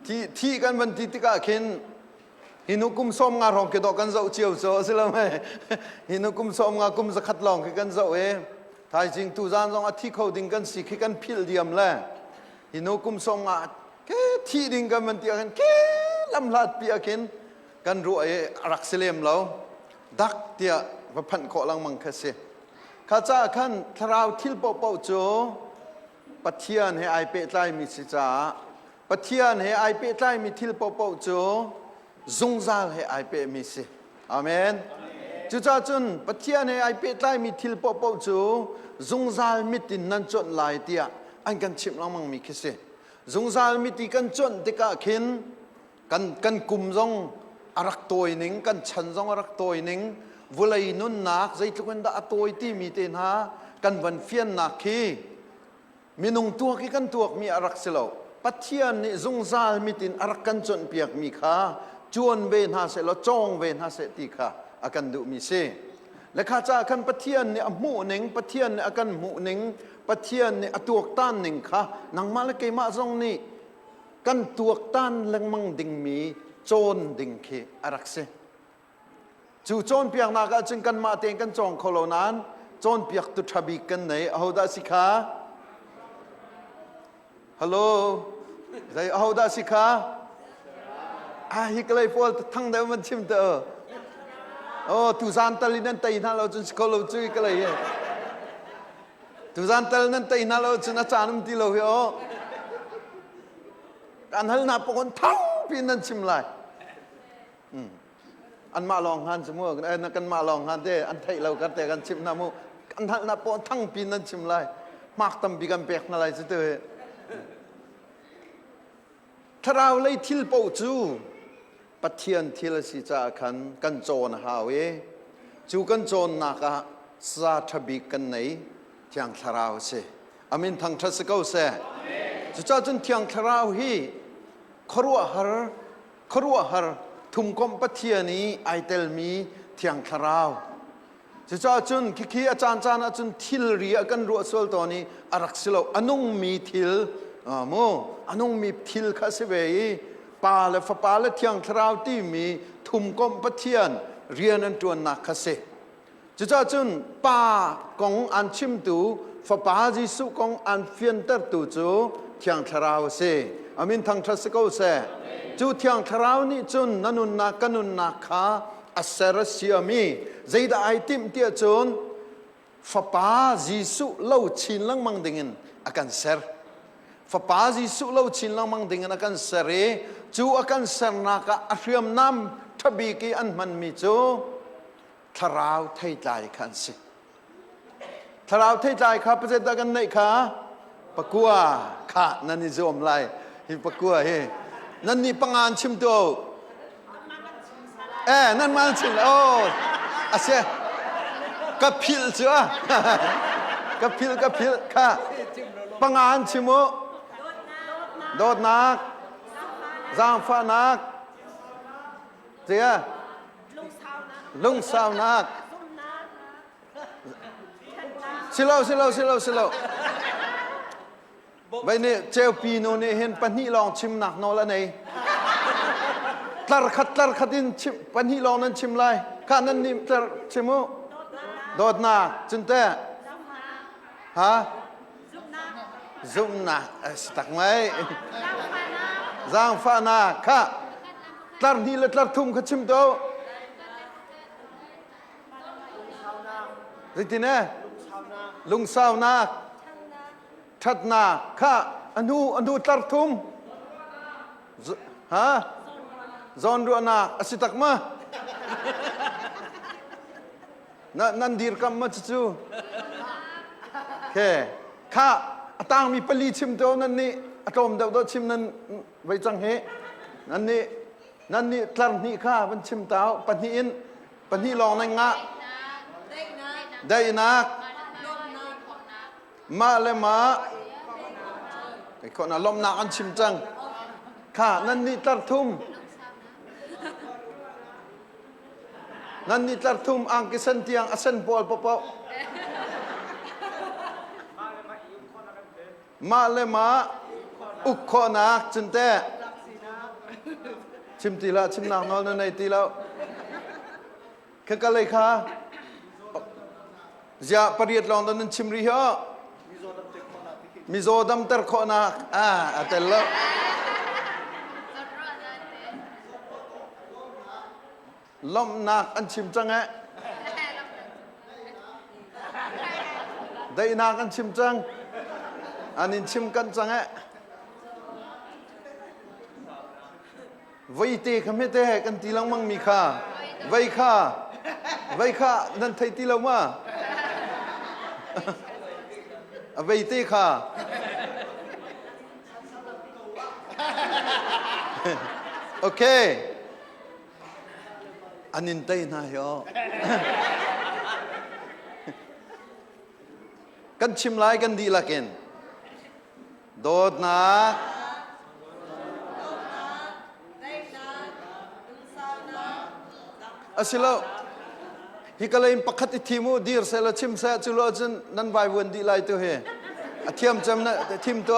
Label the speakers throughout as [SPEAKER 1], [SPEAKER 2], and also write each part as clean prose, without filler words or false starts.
[SPEAKER 1] Thi thi kan van ti tikah khin hi nu kum sawm nga hrawng khi dawh kan zoh cio cu a si lo mei? Hi nu kum sawm nga kum zakhat lawng khi kan zoh i thaizing tuzaan zong a thi kho ding kan si khi kan philh diam le hi nu kum sawm nga ke thi ding kan van ti ah khin ke lamhlat pi ah khin kan ruah i a rak si lem lo dak tiah va phanh khawh lengmang kha si. Kha caah khan thlarau thil paohpaoh cu Pathian he ai pehtlaimi si caah Pathian he ai pehtlaimi thil paohpaoh cu zungzal he ai pehmi si. Amen. Cucaah cun Pathian he ai pehtlaimi thil paohpaoh cu zungzal mit in nan cuanh lai tiah an kan chimh lengmangmi khi si. Zungzal mit i kan cuanh tikah khin kan kan kum zong a rak tawi ning, kan chan zong a rak tawi ning, vulei nunnak zeitluk in dah a tawi timi te hna kan van fiannak khi minung tuak i kan tuakmi a rak si lo. Pathian nih zungzal mit in a rak kan cawnpiakmi kha cuan ve hna seh law cawng ve hna seh ti kha a kan duhmi si. Le kha caah khan Pathian nih a hmuh ning, Pathian nih a kan hmuh ning, Pathian nih a tuaktan ning kha nangmah le keimah zong nih kan tuaktan lengmang dingmi cawn ding khi a rak si. Cu cawnpiaknak ahcun kanmah tein kan cawng kho lo nain cawnpiaktu ṭha bik kan nei. Ahodah si kha? Hello? Zei ahodah si kha? Ah, hi kalei pawl thang deuh man chim te. Oh, tuzan tal in nan tei hna lo cun si kho lo cu hi kalei hi. Tuzan tal nan tei hna lo cun a caan um ti lo hi aw. Kan hal hna pokon thang piin nan chim lai. Anmah lawng han cu mu kanmah lawng han te an theih lo kar te kan chimh hna mu. Kan hal hna pawh thang piin nan chim lai. Hmak tampi kan pek hna lai cu tu hi. Thlarau lei thil paoh cu Pathian thil a si caah khan kan cawn a hau i cu kan cawnnak ah sa ṭha bik kan nei Thiang Thlarau a si. Amin thangṭhat si ko seh. Cucaah cun Thiang Thlarau hi khuaruahhar khuaruahhar thumkomh Pathian i ai telmi Thiang Thlarau Cucaah cun khikhi a caancaan ahcun thilri ah kan ruah sual tawn i a rak si lo. A nungmi thil mu a nungmi thil kha a si ve i Pa le Fapa le Thiang Thlarau timi thumkomh Pathian rian an ṭuannak kha si. Cucaah cun Pa kong an chimtu Fapa Jesuh kong an fiantertu cu Thiang Thlarau a si. Amin thangṭhat si ko seh. Cu Thiang Thlarau nih cun na nunnak ka nunnak kha a ser a siami zeidah ai timh tiah cun Fapa Jesuh lo chin lengmang dingin a kan ser. Fapa Jesuh lo chin lengmang dingin a kan ser i cu a kan sernak ah a hriamnam ṭhabik i an hmanmi cu thlarau theitlai kha an si. Thlarau theitlai kha pazet dah kan neih kha? Pakua kha nan i zuam lai. Hi pakua hi. Nan nih pangan chim tu. Eh, nan man chim. Oh, ase. Ka phil cu a. Ka phil, ka phil. Kha. Pangan chim u. Dawtnak. Zaangfahnak. Tia. Lungsaunak. Silo, silo, silo, silo. Vai nih ceupi nu nih hin pahnih lawng chimnak nawl a nei. Tlar khat tlar khat in chim pahnih lawng nan chim lai. Kha nan nih tlar chim u. Dawtnak cunte. Ha? Zumhnak. Si tak mai. Zaangfahnak. Kha. Tlar hnih le tlar thum kha chim to. Zeitin eh? Lungsaunak. Ṭhatnak. Kha a hnu a hnu tlar thum. Ha? Zawnruahnak a si tak ma? Na nan dirkam ma cucu? Khe. Kha a tangmi pali chim to nan nih a tlawm deuh deuh chim nan vei cang hi. Nan nih Nan nih tlar hnih kha van chim ta pahnih in pahnih lawng nan ngah. Daihnak. Mah le mah. Khawhnak lawmhnak an chim cang. Kha nan nih tlar thum. Nan nih tlar thum angki sen tiang a sen pawl paohpaoh. Mah le mah uk khawhnak cun teh. Chim ti hlah, chimnak nawl na nei ti lo. Khaka lei kha ziah pariat lawng dah nan chim rih hi Mizaw damter khawhnak ah a tel lo. Lawmhnak an chim cang eh. Daihnak an chim cang. An in chim kan cang eh. Veite kha hmete kan ti lengmang mi kha. Vei kha. Vei kha nan thei ti lo ma? A veite kha. Okay. An in tei hna hi aw. Kan chim lai kan dihlak in. Dawtnak. Asilo hi ka lei pakhat i thim u dir seh la chim seh cu lo cun nan vaivuan dih lai tu hi a thiam cem na thim tu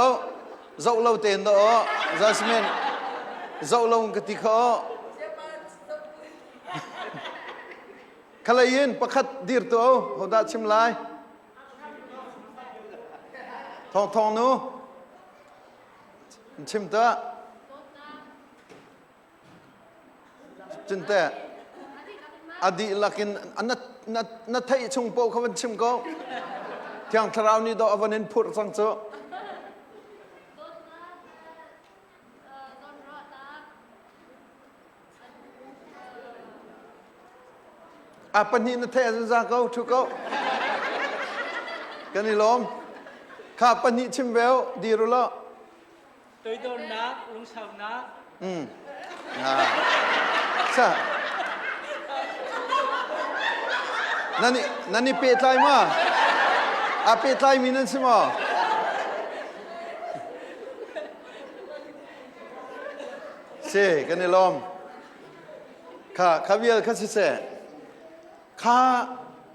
[SPEAKER 1] zoh lo tein do aw Jasmine zoh lo ka ti kha aw khalei in pakhat dir tu o hodah chim lai Thong thong nu chim ta Cinte a dihlak in na na na theih chung paoh kha van chim ko. Thiang Thlarau nih dawh a van in phurh cang cu. A pahnih na theih ahcun za ko, ṭhu ko. Kan i lawm. Kha pahnih chim ve u, dir u law.
[SPEAKER 2] Toidornak, lungsaunak.
[SPEAKER 1] Mm. Ah. Sa. Nan i nan i pehtlai ma? A pehtlai mi nan si maw? Si, kan i lawm. Kha kha vial kha siseh. Kha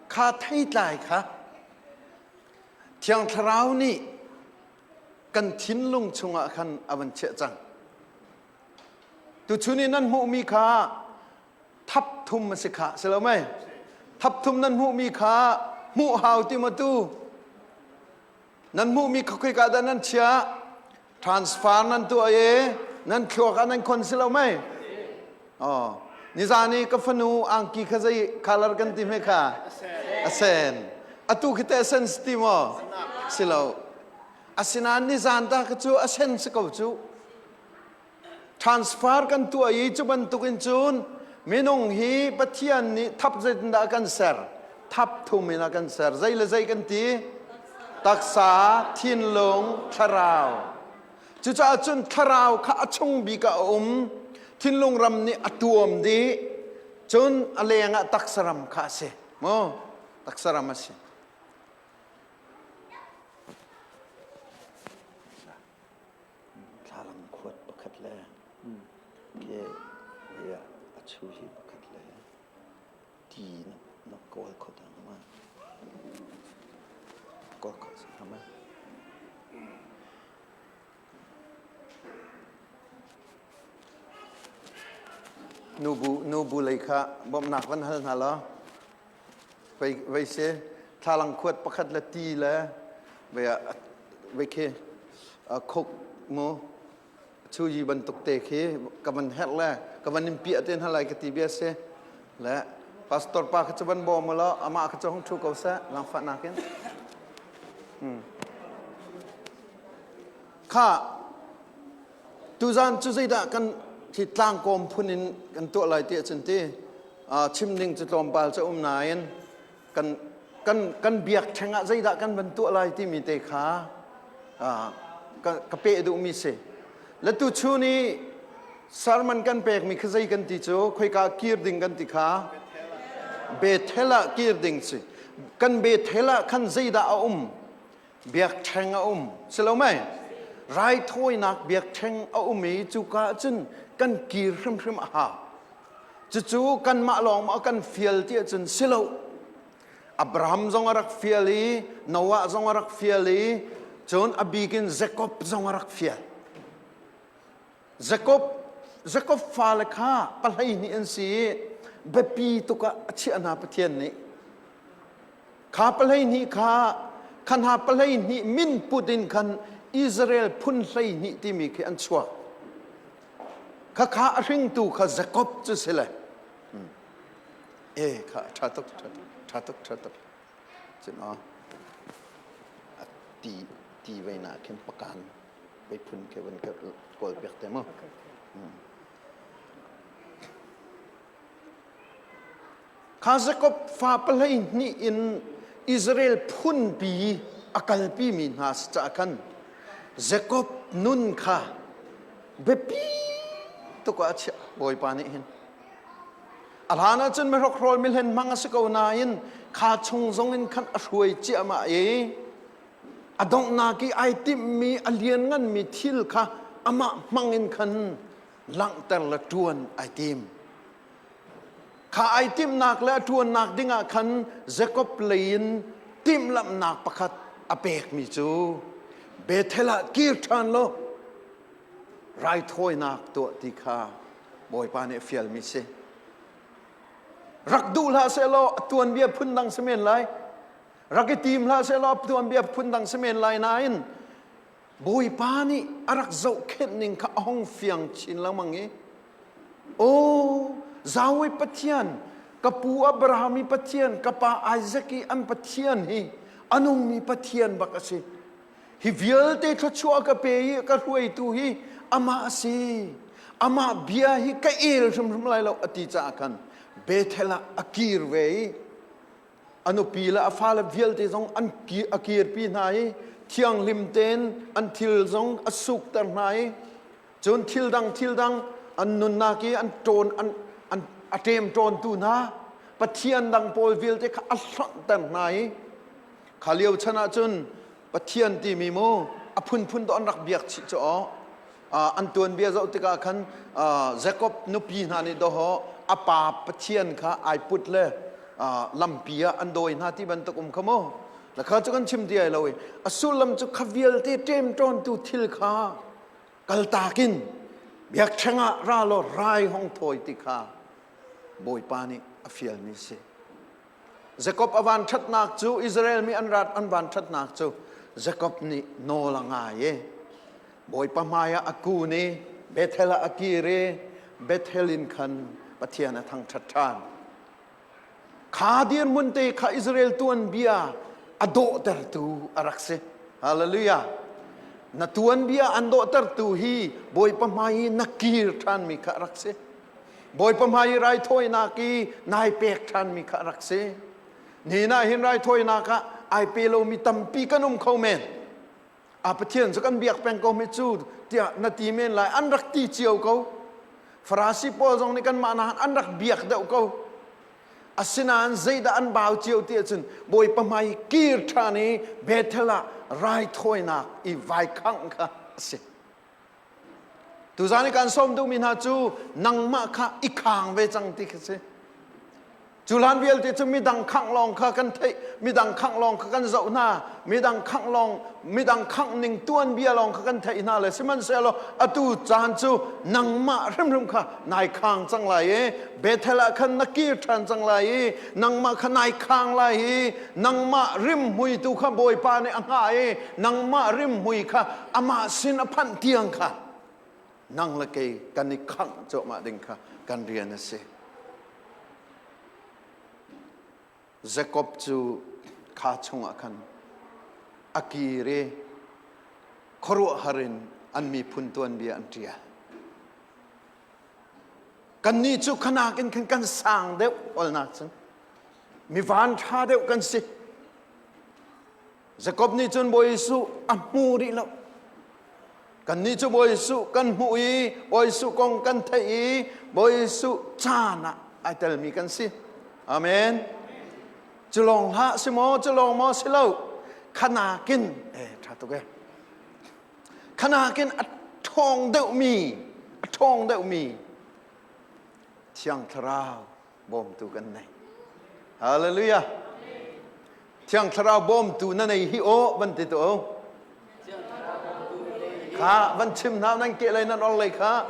[SPEAKER 1] kha theitlai kha Thiang Thlarau nih kan thinlung chungah khan a van chiah cang. Tuchun i nan hmuhmi kha thap thum a si kha si lo mei? Thap thum nan hmuhmi kha hmuh hau ti maw tu? Nan hmuhmi kha khoika dah nan chiah? Transfer nan tuah i nan thluak ah nan khon si lo mei? Oh, nizan i ka fanu angki kha zei color kan ti hme kha? A sen. Atu khi teh sen si ti maw? Si lo. Asinain nizan ta kha cu a sen si ko cu. Transfer kan tuah i cu bantukin cun minung hi Pathian nih thap zeitindah a kan ser? Thap thum in a kan ser. Zei le zei kan ti? Taksa, thinlung, thlarau. Cucaah cun thlarau kha a chung bik ah a um. Thinlung ram nih a tuam dih. Cun a leng ah taksa ram kha a si. Maw? Taksa ram a si. Thlalang khuat pakhat le ke a chu hi pakhat le ti na kawl kho ta ma kawl kho sa ma nubu nubu lei kha bawmhnak van hal hna law Vei vei si thlalang khuat pakhat le ti le vei ah vei khi khuk mu chu yi bantuk te khi ka van herh le ka van in piah te hna lai ka ti bia si le pastor pa kha cu van bawm u law amah kha cu hung thu ko seh langfahnak in kha Tuzan cu zeidah kan khi tlangkawm phun in kan tuah lai ti ahcun ti chim ding cu tlawmpal cu um nain kan kan kan biakṭheng ah zeidah kan van tuah lai timi te kha ka, ka peh duhmi si. Le tuchun i sermon kan pekmi kha zei kan ti cu khoika kir ding kan ti kha Bethel ah kir ding si. Kan Bethel ah khan zeidah a um? Biakṭheng a um. Si lo mei? Raithawinak biakṭheng a um i cuka ah cun kan kir hrimhrim a hau. Cucu kanmah lawng maw kan fial ti ahcun si lo. Abraham zong a rak fial i Noah zong a rak fial i cun a bik in Jakob zong a rak fial. Jakob Jakob fale kha pahlei nih an si i biapi tuk ah a chiah hna Pathian nih. Kha pahlei hnih kha kha hna pahlei hnih min put in khan Israel phun 12 timi khi an chuak. Khakha a hringtu kha Jakob cu si le. E kha ṭha tuk ṭha tuk ṭha tuk ṭha tuk. Cun aw a ti ti vei na khin pakan vei phun ke van ka kawl piak te mu. Kha Jakob fa pahlei hnih in Israel phunpi a kalpimi hna si caah khan Jakob nun kha biapi tuk ah a chiah Bawipa nih hin. A hlan ahcun mihrokhrawl mihlen hmang a si ko nain kha chung zong in khan a hruai ciahmah i a donghnak i ai timhmi a liannganmi thil kha amah hmang in khan langhter le ṭuan ai tim. Kha ai timhnak le a ṭuannak dingah khan Jakob lei in timhlamhnak pakhat a pekmi cu Bethel ah kir ṭhan law raithawinak tuah ti kha Bawipa nih a fialmi si. Rak duh hlah sehlaw a tuanbia phundang si men lai. Rak i tim hlah sehlaw a tuanbia phundang si men lai nain Bawipa nih a rak zohkhenh ning kha a hung fiang chin lengmang i Aw Zawi Pathian ka pu Abraham i Pathian ka pa Isaac i an Pathian hi a nungmi Pathian bak a si hi vialte thluachuah ka pe i ka hruaitu hi amah a si amah bia hi ka el hrimhrim lai lo a ti caah khan Bethel ah a kir ve i a nupi le a fale vialte zong an a kirpi hna i thianghlim tein an thil zong a sukter hna i cun thil dang thil dang an nunnak i an ṭawn an an a ṭemṭawntu hna pathian dang pawl vialte kha a hlonhter hna i kha lio chan ah cun pathian timi mu a phunphun to an rak biak chih cu aw an tuanbia zoh tikah khan Jacob nupi hna nih dawhaw a pa Pathian kha ai put le lampi ah an dawi hna ti bantuk um kha mu la kha cu kan chim ti ai lo i a sullam cu kha vialte ṭemṭawntu thil kha kaltak in biakṭheng ah ra law rai hong thawi ti kha Bawipa nih a fialmi si. Jakob a van ṭhatnak cu Israel mi an rat an van ṭhatnak cu Jakob nih nawl a ngai i Bawipa hmaiah a kun i Bethel ah a kir i Bethel in khan Pathian a thangṭhat ṭhan. Kha dirhmun te kha Israel tuanbia a dawhtertu a rak si. Hallelujah. Na tuanbia an dawhtertu hi Bawipa hmai i na kir ṭhanmi kha a rak si. Bawipa hmai i raithawinak i nai pek ṭhanmi kha a rak si. Nihin ah hin raithawinak ah ai pe lomi tampi kan um kho men. A Pathian cu kan biak peng ko mi cu tiah na ti men lai. An rak ti cio ko. Farasi pawl zong nih kanmah nahan an rak biak deuh ko. Asinain zeidah an bau cio ti ahcun Bawipa hmai i kir ṭhan i Bethel ah raithawinak i vai khangh kha a si. Tuzaan i kan sawm duhmi hna cu nangmah kha i khang ve cang ti khi si. Cu hlan vialte cu midang khangh lawng kha kan theih, midang khangh lawng kha kan zoh hna, midang khangh lawng, midang khangh ning tuanbia lawng kha kan theih hna le sihmanhsehlaw atu caan cu nangmah hrimhrim kha nai khang cang lai i Bethel ah khan na kir ṭhan cang lai i nangmah kha nai khang lai i nangmah rimhmui tu kha Bawipa nih a hngah i nangmah rimhmui kha amah sin a phanh tiang kha nang le kei kan i khangh cuahmah ding kha kan rian a si. Jakob cu kha chungah khan a kir i khuaruahhar in an miphun tuanbia an ṭial. Kannih cu khanak in khan kan sang deuh olnak cun mi van ṭha deuh kan si. Jakob nih cun Bawi Jesuh a hmu rih lo. Kannih cu Bawi Jesuh kan hmuh i Bawi Jesuh kong kan theih i Bawi Jesuh caan ah ai telmi kan si. Amen. Cu lawng hlah si maw, cu lawng maw si lo. Khanakin, eh ṭha tuk eh. Khanakin a ṭhawng deuhmi, a ṭhawng deuhmi Thiang Thlarau bawmtu kan nei. Hallelujah. Thiang Thlarau bawmtu na nei hi aw van ti tu o. Kha van chim hna nan ke lei nan or lei kha.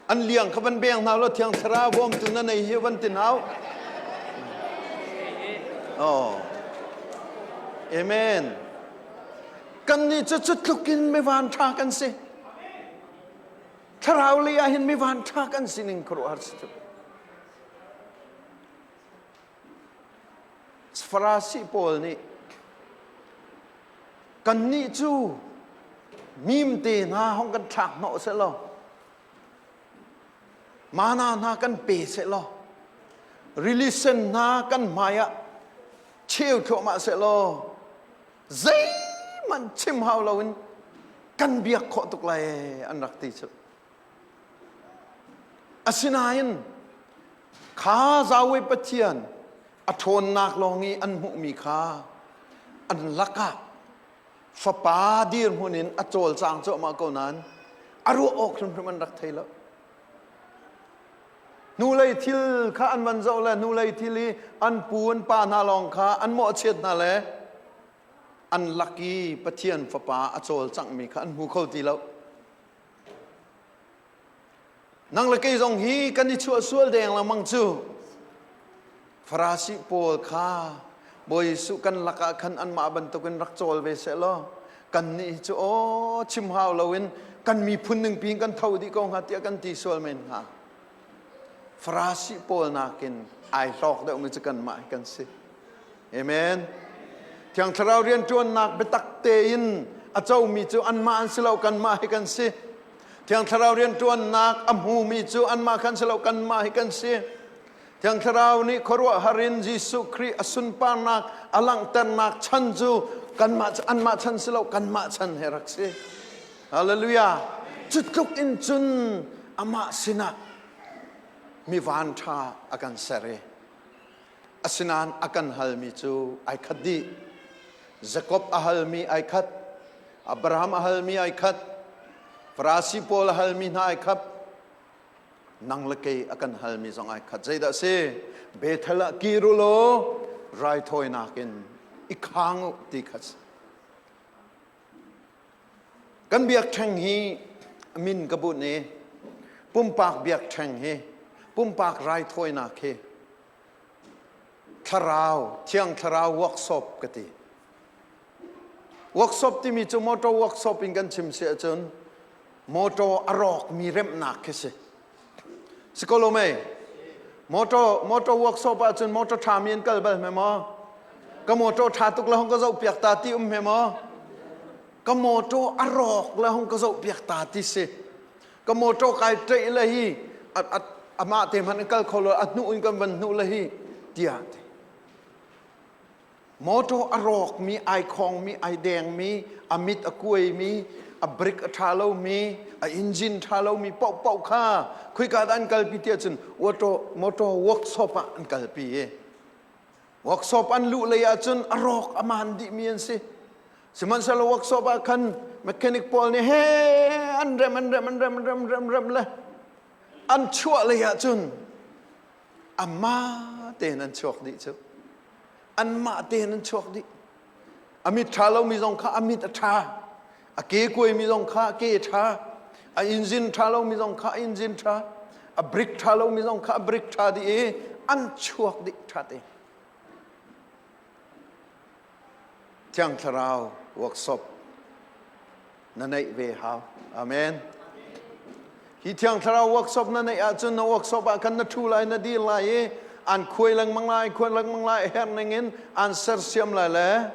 [SPEAKER 1] An liang kha van beng hna law Thiang Thlarau bawmtu na nei hi van tin hau. Oh. Amen. Kan nih cu cu tluk in mi van ṭha kan si. Thlarau lei ah hin mi van ṭha kan si ning khuaruahhar si tuk. Farasi pawl nih kannih cu mimte hna hong kan thlak hnawh seh law mana hna kan pe seh law rili sen hna kan hmai ah cheu thluahmah seh law zeihmanh chim hau loin kan biak khawh tuk lai an rak ti cu. Asinain kha Yahweh Pathian a ṭhawnnak lawng i an hmuhmi kha an lakah fapa dirhmun in a cawlcang cuahmah ko nain a ruah awk hrimhrim an rak thei lo. Hnulei thil kha an van zoh le hnulei thil i an pu an pa hna lawng kha an mawhchiat hna le an lak i Pathian fapa a cawlcanghmi kha an hmu kho ti lo. Nang le kei zong hi kan i chuah sual deng lengmang cu. Farasi pawl kha Bawi Jesuh kan lakah khan anmah bantukin rak cawl ve seh law kannih hi cu aw chim hau loin kan miphun ningpi in kan tho dih ko hnga tiah kan ti sual men hnga. Farasi pawl nakin ai hlawk deuhmi cu kanmah hi kan si. Amen. Thiang Thlarau rianṭuannak biatak tein a comi cu anmah an si lo kanmah hi kan si. Thiang Thlarau rianṭuannak a hmumi cu anmah kan si lo kanmah hi kan si. Thiang Thlarau nih khuaruahhar in Jesuh Khrih a sunparnak a langhternak chan cu kanmah anmah chan si lo kanmah chan he rak si. Hallelujah. Cu tluk in cun amah sinah mi van ṭha a kan ser i Asinain a kan halmi cu ai khat dih. Jakob a halmi ai khat. Abraham a halmi ai khat. Farasi pawl a halmi hna ai khat. Nang le kei a kan halmi zong ai khat. Zeidah si? Bethel ah kir u law raithawinak in i khang u ti kha si. Kan biakṭheng hi min ka bunh i pumpak biakṭheng hi pumpak raithawinak hi thlarau thiang thlarau workshop ka ti. Workshop timi cu motor workshop in kan chim si ahcun motor a rawkmi remhnak khi si. Si ko lo mei? Motor motor workshop ahcun motor ṭhami an kal bal hme maw? Ka motor ṭha tuk le hong ka zoh piak ta ti um hme maw? Ka motor a rawk le hong ka zoh piak ta ti si. Ka motor kai ṭeih le hi amah te hmanh in kal kho lo a hnuh in kan van hnuh le hi tiah ti. Motor a rawkmi, ai khawngmi, ai dengmi, a mit a kuaimi, a brake a ṭha lomi, a engine ṭha lomi paohpaoh kha khoika dah an kalpi tiah cun auto motor workshop ah an kalpi i workshop an luh lei ahcun a rawk a maan dihmi an si. Sihmanhsehlaw workshop ah khan mechanic pawl nih he an rem an rem an rem an rem rem rem le an chuah lei ahcun amah tein an chuak dih cu anmah tein an chuak dih a mit ṭha lomi zong kha a mit a ṭha a ke kuaimi zong kha a ke a ṭha a engine ṭha lomi zong kha a engine ṭha a brake ṭha lomi zong kha a brake ṭha dih i an chuak dih ṭha te Thiang Thlarau workshop na neih ve hau. Amen. Hi Thiang Thlarau workshop na neih ahcun na workshop ah khan na ṭhu lai, na dir lai i an khuai lengmang lai, khuai lengmang lai, herh ning in an sersiam lai le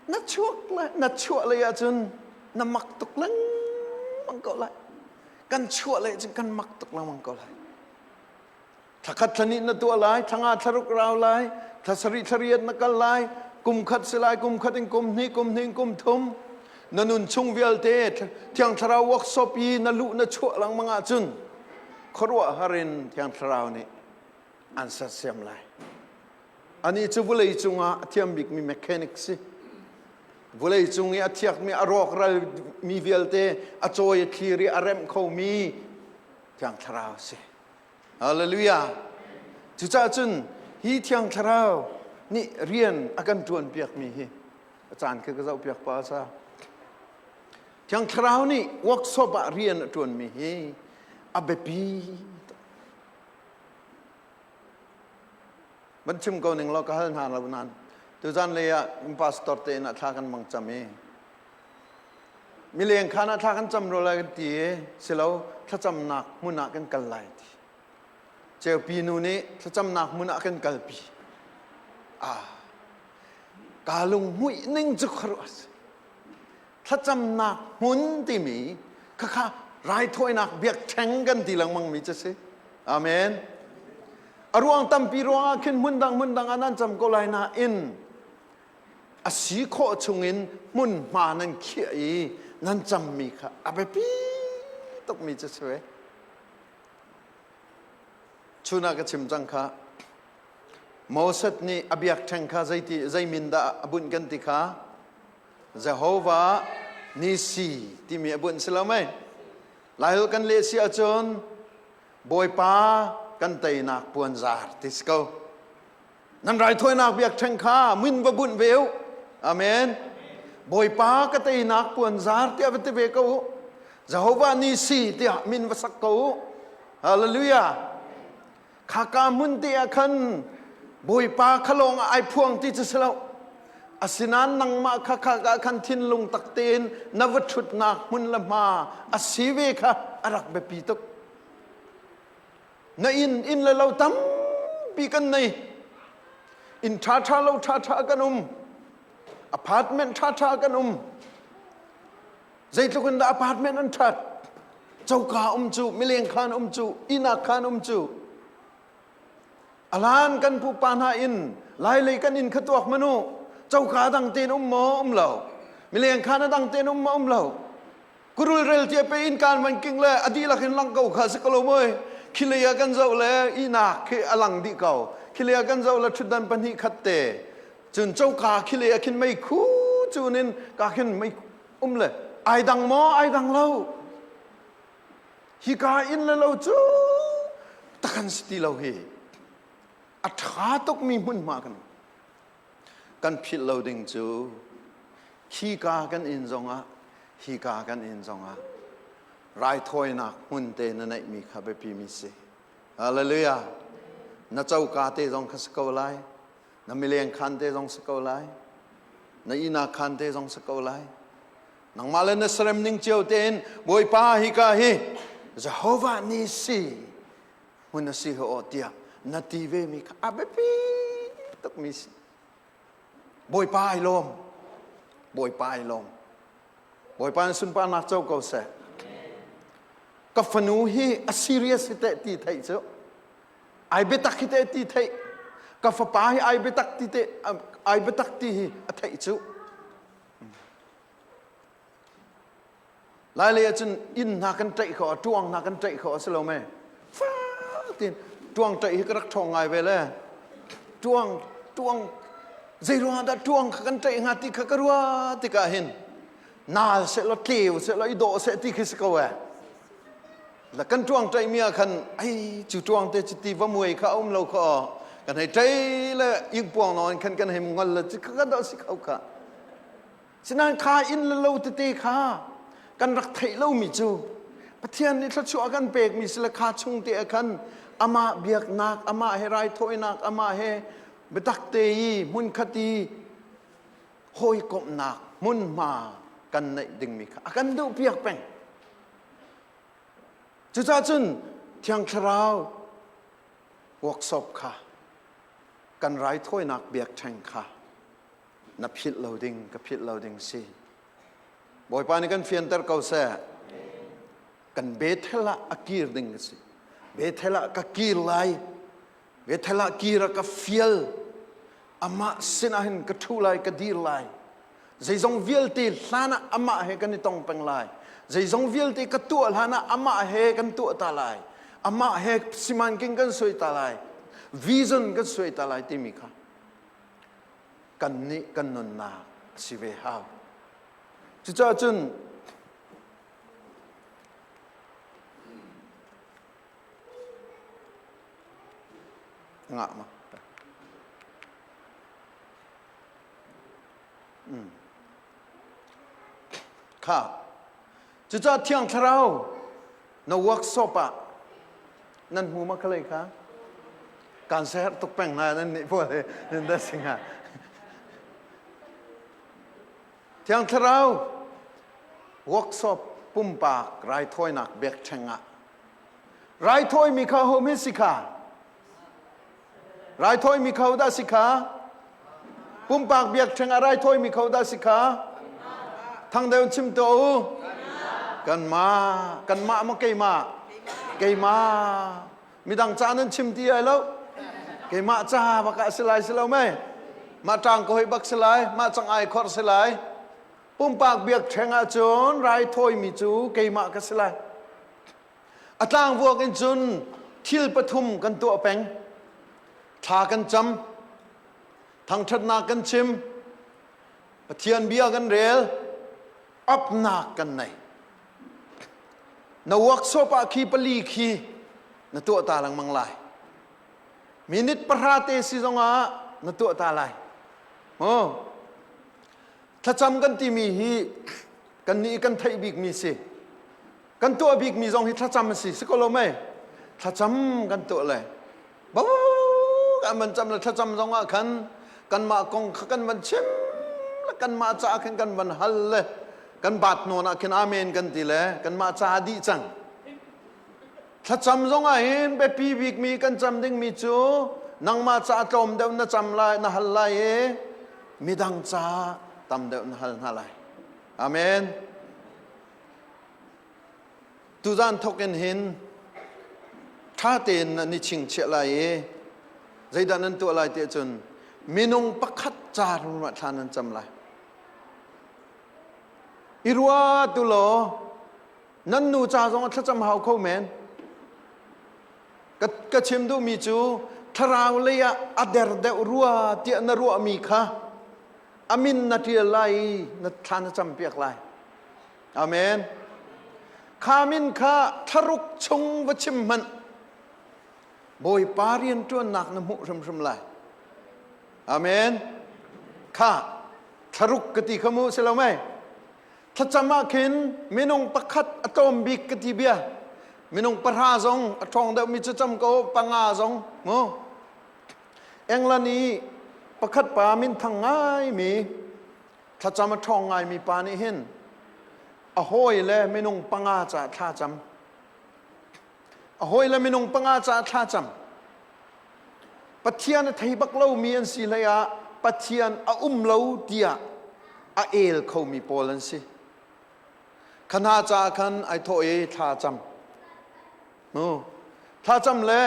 [SPEAKER 1] na chuak lai, na chuah lei ahcun na mak tuk lengmang ko lai. Kan chuah lei cun kan mak tuk lengmang ko lai. Thlakhat thlahnih na tuah lai, thlanga thlaruk rau lai, thla sarih thlariat na kal lai, kum khat si lai, kum khat in kum hnih, kum hnih in kum thum. Na nun chung vialte Thiang Thlarau workshop i na luh na chuah lengmang ahcun khuaruahhar in Thiang Thlarau nih an sersiam lai. Anih cu vawlei cungah a thiam bikmi mechanic si. Vawlei cung i a thiakmi a rawkral mi vialte a cawi a thlir i a remh khomi Thiang Thlarau si. Hallelujah. Cucaah cun hi Thiang Thlarau nih rian a kan ṭuan piakmi hi a caan khi ka zoh piak pa sa. Thiang Thlarau nih workshop ah rian a ṭuanmi hi A biapi tuk. Van chim ko ning law ka hal hna lo nain tuzan lei ah pastor te inn ah thla kan mang cam i mileng khan ah thla kan cam ro lai kan ti i silo thlacamnak hmun ah kan kal lai ti. Ceupi nu nih thlacamnak hmun ah kan kalpi. Ah, kaa lunghmuih ning cu khuaruah a si. Thlacamnak hmun timi khakha raithawinak biakṭheng kan ti lengmang mi cu si. Amen. A ruang tampi ruangah khin hmun dang hmun dang ah nan cam ko lai nain a si khawh chungin hmunhma nan khiah i nan cammi kha a biapi tukmi cu si ve. Chun ah ka chim cang kha. Moses nih a biakṭheng kha zeiti zei min dah a bunh kan ti kha? Jehovah Nisi timi a bunh si lo mei? Laiholh kan leh si ahcun Bawipa kan teinak puanzar ti si ko. Nan raithawinak biakṭheng kha min va bunh ve u. Amen. Bawipa ka teinak puanzar tiah va ti ve ko u. Jehovah Nisi tiah min va sak ko u. Hallelujah. Khaka hmun te ah khan Bawipa kha lawng ah ai phuang ti cu si lo. Asinain nangmah kha khaka khan thinlung tak tein na va ṭhutnak hmun le hma a si ve kha a rak biapi tuk. Na inn inn le lo tampi kan nei. Inn ṭhaṭha lo ṭhaṭha kan um. Apartment ṭhaṭha kan um. Zeitluk in dah apartment an ṭhat? Coka um cu, mileng khan um cu, ihnak khan um cu. Alan kan pupa hna inn, lailei kan inn kha tuak manu. Coka dang tein um maw? Um lo. Mileng khan a dang tein um maw? Um lo. Kurul rel tia pe in kan van king le a dihlak in lang ko kha si ko lo moi. Khilei ah kan zoh le ihnak khi a lang dih ko. Khilei ah kan zoh le ṭhutdan pahnih khat te. Cun coka khilei ah khin meikhu cun in ka khin mei um le ai dang maw ai dang lo. Hika inn le lo cu takan si ti lo hi. A ṭha tukmi hmunhma kan kan philh lo ding cu khika kan inn zongah hika kan inn zongah raithawinak hmun te na neihmi kha biapimi si. Hallelujah. Na coka te zong kha si ko lai. Na mileng khan te zong si ko lai. Na ihnak khan te zong si ko lai. Nangmah le na serem ning cio tein Bawipa hika hi Jehovah Nisi hmun a si ho tiah na ti ve mi kha a biapi tukmi si. Bawipa ai lawm. Bawipa ai lawm. Bawipa in sunparnak co ko seh. Ka fanu hi a serious hi teh ti theih cu. Ai biatak hi teh ti theih. Ka fapa hi ai biatak ti te ai biatak ti hi a theih cu. Lailei ahcun inn hna kan ṭaih kho, ṭuang hna kan ṭaih kho a si lo mei? Fak tiin ṭuang ṭaih hi ka rak ṭhawng ngai ve le. Ṭuang, ṭuang, zei ruangah dah ṭuang kha kan ṭaih hnga ti kha ka ruah tikah hin naal seh law tleu seh law i dawh seh ti khi si ko ee. La kan ṭuang ṭaihmi ah khan ai cu ṭuang te cu ti va muai kha a um lo kha aw kan hei ṭai le ingpuang nawn khan kan hei ngol le cu kha kan si kho kha. Sinain kha inn le lo tete kha kan rak theih lomi cu Pathian nih thluachuah a kan pekmi si le kha chung te ah khan amah biaknak, amah he raithawinak, amah he biatak te i hmunkhat i hawikomhnak hmunhma kan neih dingmi kha a kan duhpiak peng. Cucaah cun Thiang Thlarau workshop kha kan raithawinak biakṭheng kha na philh lo ding ka philh lo ding si Bawipa nih kan fianter ko seh. Kan Bethel ah a kir ding ka si. Bethel ah ka kir lai. Bethel ah kir ah ka fial. Amah sinah hin ka ṭhu lai ka dir lai. Zeizong vialte hlan ah amah he kan i tong peng lai. Zeizong vialte ka tuah hlan ah amah he kan tuah ta lai. Amah he simanking kan suai ta lai. Vision kan suai ta lai timi kha kannih kan nunnak a si ve hau. Cucaah cun ngah ma? Kha. Cucaah Thiang Thlarau na workshop ah. Nan hmu ma khalei kha? Kan seher tuk peng na nan nih pawl he nan da singa. Thiang Thlarau workshop pumpak raithawinak biakṭheng ah raithawimi kha ho min si kha? Raithawimi kho dah si kha? Pumpak biakṭheng ah raithawimi kho dah si kha? Thang deuh chim tuah u. Kanmah, kanmah maw keimah? Keimah. Midang ca nan chim ti ai lo. Keimah ca bak ah si lai si lo mei. Mah ṭang ka hoi bak si lai, mah cang ai khor si lai. Pumpak biakṭheng ah cun raithawimi cu keimah ka si lai. A tlangvuak in cun thil pathum kan tuah peng. Thla kan cam, thangṭhatnak kan chim, Pathian bia kan rel, apnak kan nei. Na workshop ah khi pali khi na tuah ta lengmang lai. Minute pahra te si zongah na tuah ta lai. Oh. Thlacam kan timi hi kan nih kan theih bikmi si. Kan tuah bikmi zong hi thlacam a si. Si ko lo mei? Thlacam kan tuah le bo kan van cam le thlacam zong ah khan kanmah kong kha kan van chim le kanmah caah khan kan van hal le kan baat nawn ah khin amen kan ti le kanmah caah dih cang. Thlacam zong ah hin biapi bikmi kan cam dingmi cu nangmah caah tlawm deuh na cam lai na hal lai i midang caah tam deuh na hal hna lai. Amen. Tuzan thawk in hin ṭha tein nan i chingchiah lai i zeidah nan tuah lai tiah cun minung pakhat ca ruah thla nan cam lai. I rua tu law nan nu ca zong thlacam hau kho men. Ka, ka chim duhmi cu thlarau lei ah a der deuh rua tiah na ruahmi kha a min na ṭial lai i na thla na campiak lai. Amen. Kha min kha thlaruk chung va chim hmanh. Bawipa rianṭuannak na hmuh hrimhrim lai. Amen. Kha thlaruk ka ti kha mu si lo mei. Thlacam ah khin minung pakhat a tlawm bik ka ti bia. Minung pahra zong a ṭhawng deuhmi cu cam ko panga zong mu. England i pakhat pa minthang ngaimi Thlacam a ṭhawng ngaimi pa nih hin a hawi le minung panga caah thla cam. A hawi le minung panga caah thla cam. Pathian a thei bak lomi an si hlei ah Pathian a um lo tiah a el khomi pawl an si. Khana caah khan ai thawh i thla cam. Nu, thla cam le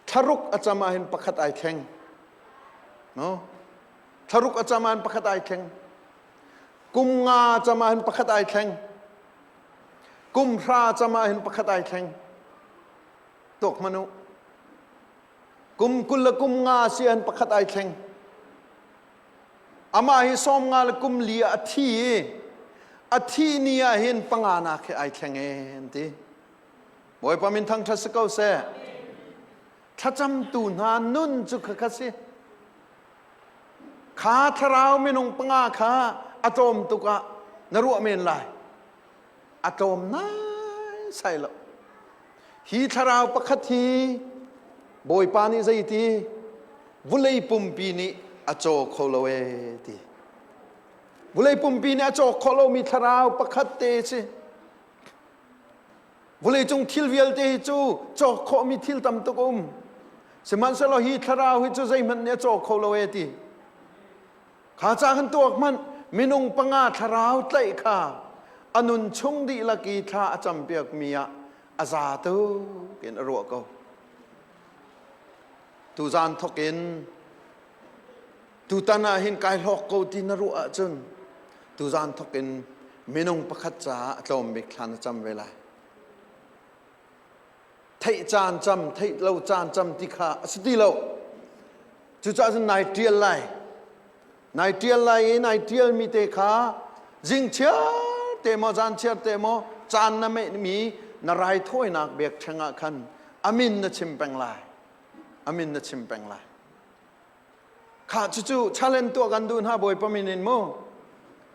[SPEAKER 1] thlaruk a cam ahhin pakhat ai thleng. No? Thlaruk a cam ahhin pakhat ai thleng. Kum nga cam ahhin pakhat ai thleng. Kum hra cam ahhin pakhat ai thleng. Tuak hmanh u. Kum 20 le kum nga si ahhin pakhat ai thleng. Amah hi 50 le kum li ah a thi i a thih ni ah hin panga nak hi ai thleng e an ti. Bawipa min thangṭhat si ko seh. Thlacamtu hna nun cu khakha si. Kha thlarau minung panga kha a tlawm tuk ah na ruah men lai. A tlawm nai sai lo. Hi thlarau pakhat hi Bawipa nih zeiti vulei pumpi nih a caw kho lo ee ti. Vulei pumpi nih a cawk khawh lomi thlarau pakhat te si. Vawleicung thil vialte hi cu cawk khawhmi thil tam tuk a um. Sihmanhsehlaw hi thlarau hi cu zeihmanh nih a caw kho lo e ti. Kha ca kan tuak hmanh minung panga thlarau tlaih kha a nun chung dihlak i thla a campiakmi ah a za tuk in a ruah ko. Tuzan thawk in tutan ah hin kai hlawk ko ti na ruah ahcun tuzan thawk in minung pakhat caah a tlawm bik thla na cam ve lai. Theih caan cam, theih lo caan cam ti kha a si ti lo. Cucaah cun nai ṭial lai. Nai ṭial lai i nai ṭialmi te kha zing chiar te maw zan chiar te maw caan na meihmi na raithawinak biakṭheng ah khan a min na chim peng lai. A min na chim peng lai. Kha cucu challenge tuah kan duh hna Bawipa min in mu.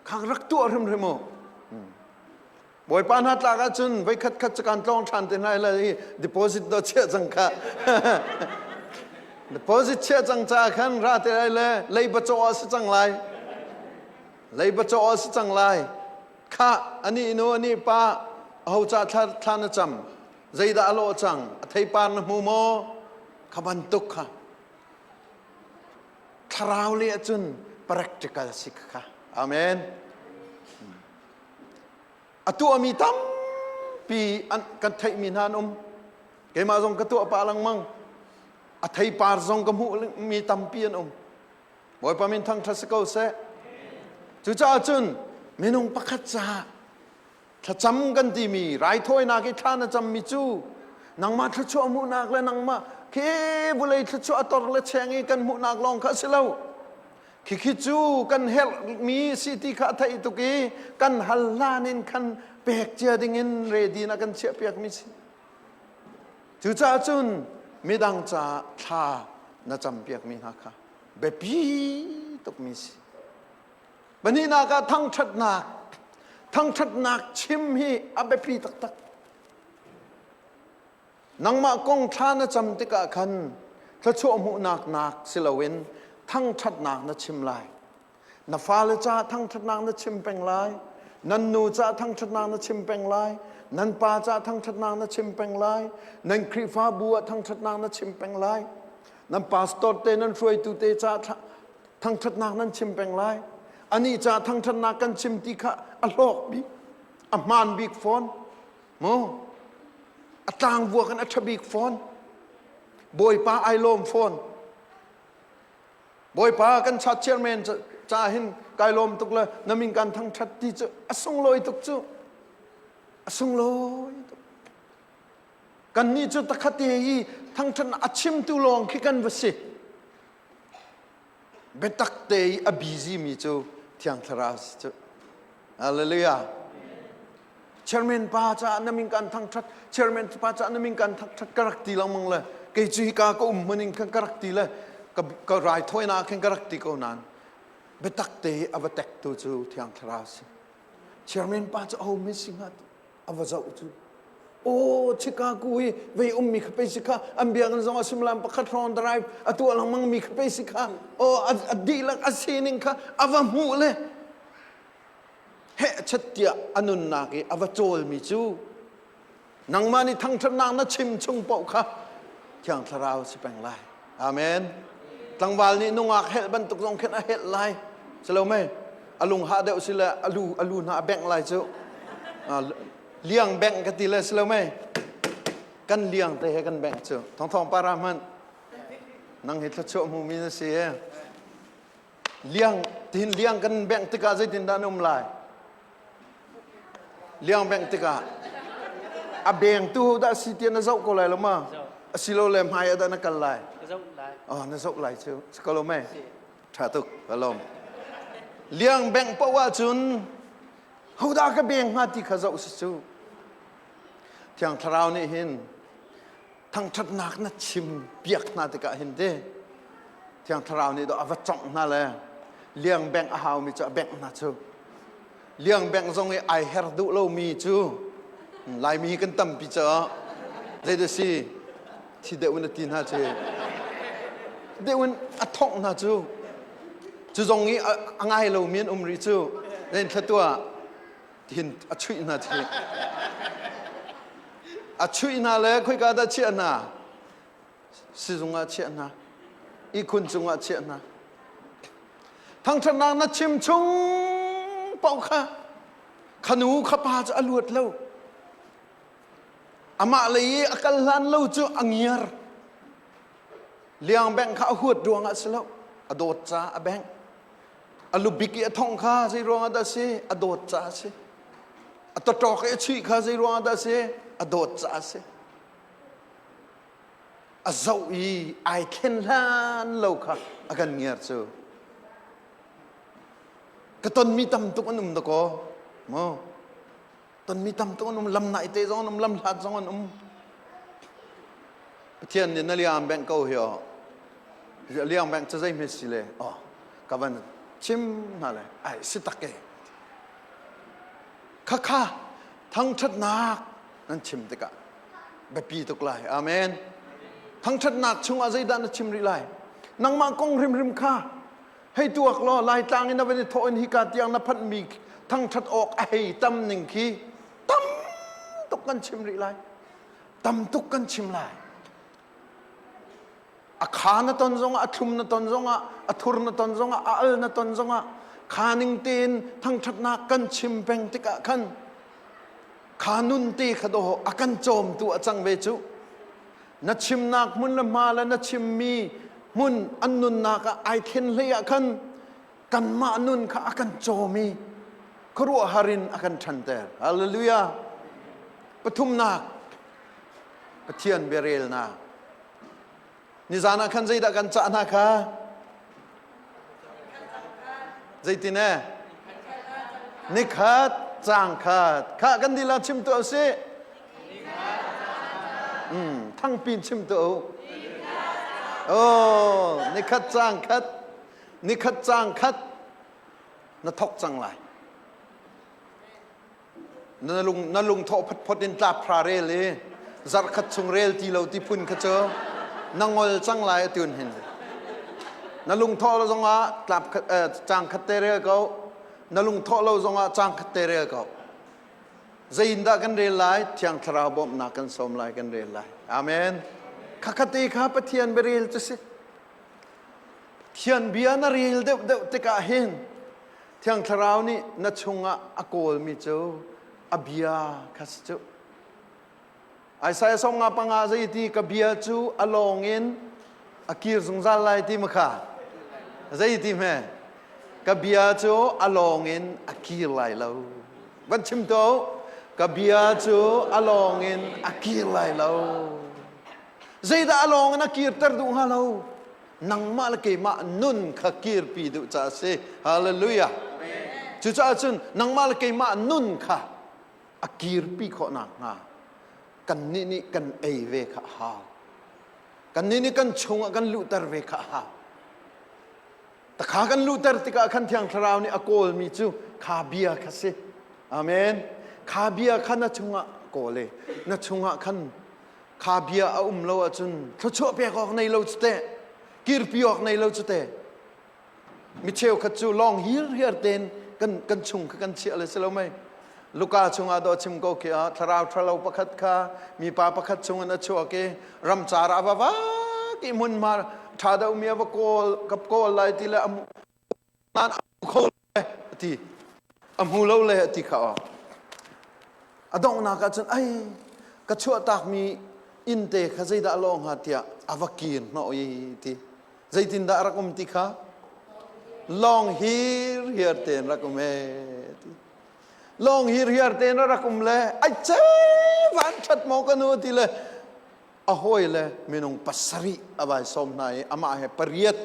[SPEAKER 1] Kha rak tuah hrimhrim u. Bawipa hna tlak ahcun voikhat khat cu kan tlawng ṭhan te hna lai i deposit do chiah cang kha. Deposit chiah cang ca khan ra te lai le leiba cawh a si cang lai. Leiba cawh a si cang lai. Kha ani nu ani pa aho ca thla thla na cam zeidah a lawh cang a theipar na hmu maw kha bantuk kha thlarau le ahcun practical si kha amen A tuahmi tampi an kan theihmi hna an um. Keimah zong ka tuah pah lengmang. A theipar zong ka hmuhmi tampi an um. Bawipa min thangṭhat si ko seh. Cucaah cun minung pakhat caah thlacam kan timi raithawinak i thla na cammi cu nangmah thluachuah hmuhnak le nangmah khi vulei thluachuah a tor le cheng i kan hmuhnak lawng kha a si lo. Khikhi cu kan herhmi si ti kha a theih tuk i kan hal hlan in khan pek cia dingin ready na kan chiahpiakmi si. Cucaah cun midang caah thla na campiakmi hna kha biapi tukmi si. Pahnihnak ah thangṭhatnak. Thangṭhatnak chim hi a biapi taktak. Nangmah kong thla na cam tikah khan thluachuah hmuhnak nak si loin thangṭhatnak na chim lai. Na fale caah thangṭhatnak na chim peng lai. Nan nu caah thangṭhatnak na chim peng lai. Nan pa caah thangṭhatnak na chim peng lai. Nan Khrihfabu ah thangṭhatnak na chim peng lai. Nan pastor te nan hruaitu te caah thangṭhatnak nan chim peng lai. Anih caah thangṭhatnak kan chim ti kha a hlawk bik, a hmaan bik fawn. Mu a tlangvuak in a ṭha bik fawn. Bawipa ai lawm fawn. Bawipa kan chat chairman ca hin kai lawm tuk le na min kan thangṭhat ti cu a sunglawi tuk cu. A sunglawi tuk. Kannih cu takhat te i thangṭhat a chimtu lawng khi kan va si. Biatak te i a busy mi cu Thiang Thlarau si cu. Hallelujah. Chairman pa caah na min kan thangṭhat, chairman pa caah na min kan thangṭhat ka rak ti lengmang le kei cu hika ka um hmun in khan ka rak ti le ka, ka raithawinak khan ka rak ti ko nain biatak te i a va tektu cu Thiang Thlarau si. Chairman pa cu aho mi si hnga a va zoh cu aw Chicago i vei ummi kha pei si kha an biakinn zong a simlam pakhat hrawng drive a tuah lengmang mi kha pei si kha aw a dihlak a sining kha a va hmuh le heh chat tiah a nunnak i a va cawlmi cu nangmah nih thangṭhatnak na chim chung paoh kha Thiang Thlarau si peng lai. Amen. Tlangval nih nungak helh bantuk zong khin a helh lai. Si lo mei? A lung ha deuh si le a lu a lu hna a bengh lai cu. Liang bengh ka ti le si lo mei? Kan liang te he kan bengh cu. Thong thong para hmanh. Nang hi thluachuah hmumi na si e. Liang tihin liang kan bengh tikah zeitindah na um lai? Liang bengh tikah a bengtu dah si tiah na zoh ko lai lo ma? Asilole hmai ah dah na kal lai? Oh, na zoh lai cu. Si ko lo mei? Ṭha tuk, ka lawm. Liang bengh paoh ahcun hodah ka beng hnga ti kha zoh si cu. Thiang Thlarau nih hin thangṭhatnak na chim piak hna tikah hin te Thiang Thlarau nih dawh a va congh hna le liang bengh a haumi cu a bengh hna cu liang bengh zong i ai her duh lomi cu Laimi kan tampi caah zeidah si thi deuh in a ti hna cu deuh in a thongh hna cu cu zong i a ngai lomi an um rih cu zein thla tuah hin a chuih hna thi a chuih hna le khoika dah chiah hna sizung ah chiah hna ihkhun cungah chiah hna thangṭhatnak na chim chung paoh kha khanu khapa cu a luat lo amah lei i a kal hlan lo cu a ngiar liang bengh kha a huat ruangah si lo a dawt ca a bengh A lubik i a thongh kha zei ruangah dah a si? A dawt caah a si. A tawṭawk i a chuih kha zei ruangah dah a si? A dawt caah a si. A zoh i ai thlen hlan lo kha a kan ngiar cu. Ka tonmi tam tuk an um dakaw. Maw? Tonmi tam tuk an um. Lam nai te zong an um, lam hlat zong an um. Pathian nih na liang bengh ko hi aw. Liang bengh cu zeihme si le aw ka van chim hna le ai si tak e. Khakha. Thangṭhatnak nan chim tikah biapi tuk lai. Amen. Thangṭhatnak chungah zeidah na chim rih lai? Nangmah kong hrimhrim kha hei tuak law Laitlang in na van i thawh in hika tiang na phanhmi thangṭhat awk a hei tam ning khi tam tuk kan chim rih lai. Tam tuk kan chim lai. A kha na ton zongah, a thlum na ton zongah, a thur na ton zongah, a al na ton zongah, kha ning tein thangṭhatnak kan chim peng tikah khan kha nun te kha dawh a kan cawmtu a cang ve cu. Na chimnak hmun le hma le na chimmi hmun an nunnak ah ai thlen hlei ah khan kanmah nun kha a kan cawm i khuaruahhar in a kan ṭhanter. Hallelujah. Pathumnak, Pathian biarelnak. Nizan ah khan zeidah kan cah hna kha? Zeitin eh? Nikhat cang khat. Kha kan dila chim tu si. Thangpin chim tu. Oh, nikhat cang khat. Nikhat cang khat na thok cang lai. Na lung na lung thawh photphot in tlap hra rel i zarhkhat chung rel ti lo ti phun kha cu na ngol cang lai atun hin. Na lung thawh lo zongah tlap khat cang khat te rel ko. Na lung thawh lo zongah cang khat te rel ko. Zei in dah kan rel lai? Thiang Thlarau bawmhnak kan sawm lai kan rel lai. Amen. Khakhat te kha Pathian biarel cu si. Pathian bia na rel deuhdeuh tikah hin Thiang Thlarau nih na chungah a kawlmi cu a bia kha si cu. Isaiah 55 zei ti ka bia cu a lawng in a kir zungzal lai ti ma kha? Zei ti hme? Ka bia cu a lawng in a kir lai lo. Van chim to, ka bia cu a lawng in a kir lai lo. Zeidah a lawng in a kirter duh hnga lo? Nangmah le keimah nun kha kirpi duh caah a si. Hallelujah. Cucaah cun nangmah le keimah nun kha a kirpi khawh nakhnga kannih nih kan ei ve kha a hau. Kannih nih kan chungah kan luhter ve kha a hau. Takha kan luhter tikah khan Thiang Thlarau nih a kawlmi cu kha bia kha si. Amen. Kha bia kha na chungah kawl i na chungah khan Kha bia a um lo ahcun thluachuah pek awk nei lo cu teh, kirpi awk nei lo cu teh. Mi cheukhat cu lawng hirhiar tein kan, kan chung kha kan chiah le si lo mei. Luka chungah dawh chim ko khi ah thlarau ṭhalo pakhat kha mipa pakhat chungin a chuak i ramcar ah a va vak i hmunhma ṭha deuhmi a va kawl kap kawl lai ti le a nan a hmu kho le a ti a hmu lo le a ti kha aw a donghnak ah cun ai ka chuahtakmi inn te kha zeidah a lawh hnga tiah a va kir hnawh i ti zeitindah a rak um ti kha lawng hir hiar tein rak um e ti lawng hir hiar tein a rak um le ai ce van ṭhat maw ka nu ti le a hawi le minung pasarih a vai sawm hna i amah he pariat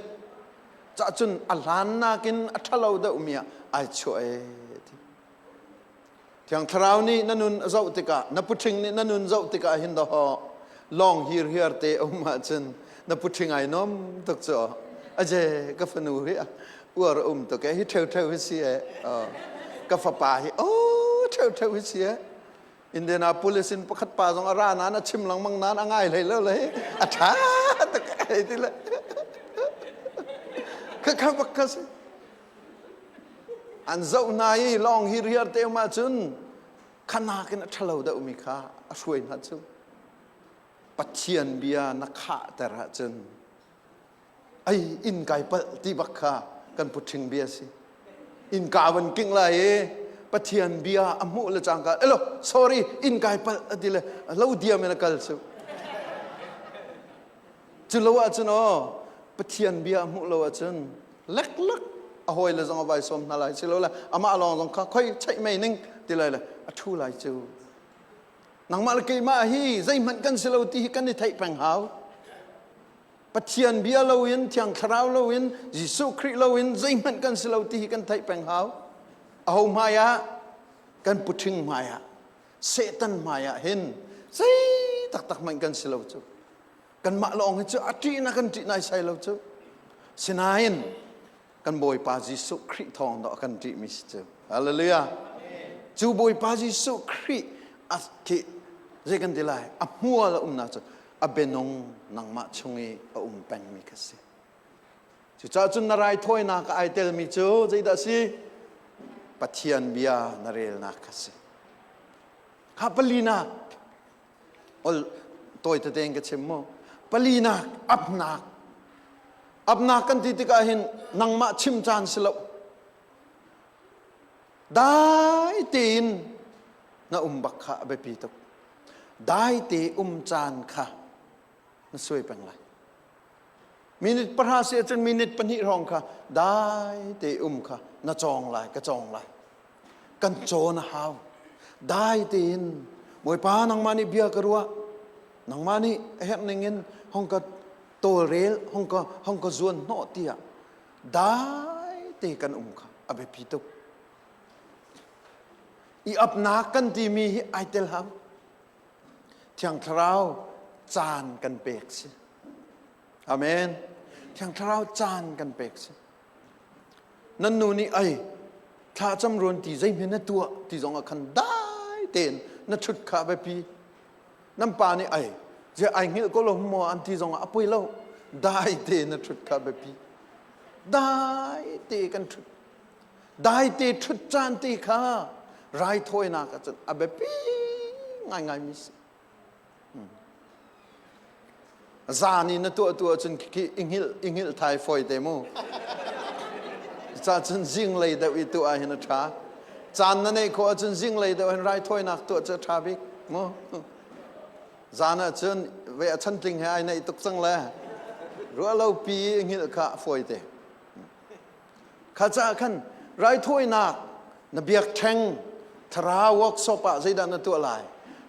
[SPEAKER 1] cah cun a hlan nakin a ṭhalo deuhmi ah ai chuah ee ti. Thiang Thlarau nih na nun a zoh tikah na puṭhing nih na nun zoh tikah hin dawh lawng hirhiar te a um ahcun na puṭhing ai nuam tuk cu aje ka fanu hi uar a um tuk e hi ṭheuṭheu hi si e ka fapa hi o ṭheuṭheu hi si e Indianapolis in pakhat pa zong a ra nain a chim lengmang nain a ngai hlei lo le a ṭha tuk hei ti le khakha bak kha si an zoh hna i lawng hi riar te um ahcun khanak in a ṭhalo deuhmi kha a hruai hna cu Pathian bia na khahter ahcun Ai inn kai palh ti bak kha kan puṭhing bia si. Innka van kingh lai i Pathian bia a hmuh le cangka elo sorry inn kai palh a ti le lo diam in a kal cu. Cu lo ahcun aw Pathian bia a hmuh lo ahcun leklak a hawi le zong a vai sawm hna lai si lo le amah lawng zong kha khoi cheih mei ning ti lai le a ṭhu lai cu. Nangmah le keimah hi zeihmanh kan si lo ti hi kan i theih peng hau. Pathian bia loin, Thiang Thlarau loin, Jesuh Khrih loin zeihmanh kan si lo ti hi kan theih peng hau. Aho hmai ah? Kan puṭhing hmai ah, Satan hmai ah hin zei taktak hmanh kan si lo cu. Kanmah lawng hi cu a ṭih na kan ṭih naisai lo cu. Sinain kan Bawipa Jesuh Khrih thawng dawh a kan ṭihmi si cu. Hallelujah. Cu Bawipa Jesuh Khrih a khi zei kan ti lai a hmual a umnak cu a bianung nangmah chung i a um pengmi kha si. Cucaah cun na raithawinak ah ai telmi cu zeidah a si? Pathian bia na relnak kha si. Kha palinak ol tawi tete in ka chim mu. Palinak apnak. Apnak kan ti tikah hin nangmah chim caan si lo. Dai tein na um bak kha a biapi tuk. Dai te um caan kha na suai peng lai. Minute pahra si ahcun minute pahnih hrawng kha dai te um kha na cawng lai, ka cawng lai. Kan cawn a hau. Dai tein Bawipa nangmah nih bia ka ruah. Nangmah nih a herh ning in hong ka tawlrel, hong ka hong ka zuan hnawh tiah dai te kan um kha a biapi tuk. I apnak kan timi hi ai tel hau. Thiang Thlarau caan kan pek si. Amen. Thiang Thlarau caan kan pek si. Nan nu nih ai thla cam ruan ti zeihme na tuah ti zong ah khan dai tein na ṭhut kha biapi. Nan pa nih ai je ai hngilh ko lo maw an ti zong ah a poi lo. Dai te na ṭhut kha biapi. Dai te kan ṭhut. Dai te ṭhut caan te kha raithawinak ah cun a biapi ngaingai mi si. Zan i na tuah tu ahcun khi i hngilh i hngilh thai fawi te mu. Ca cun zinglei deuh i tuah ah hin a ṭha. Caan na neih khawh ahcun zinglei deuh hin raithawinak tuah cu a ṭha bik mu. Zan ahcun ve a chantling he ai naih tuk cang le ruah lo pi i hngilh kha a fawi te. Kha caah khan raithawinak na biakṭheng thlarau workshop ah zeidah na tuah lai?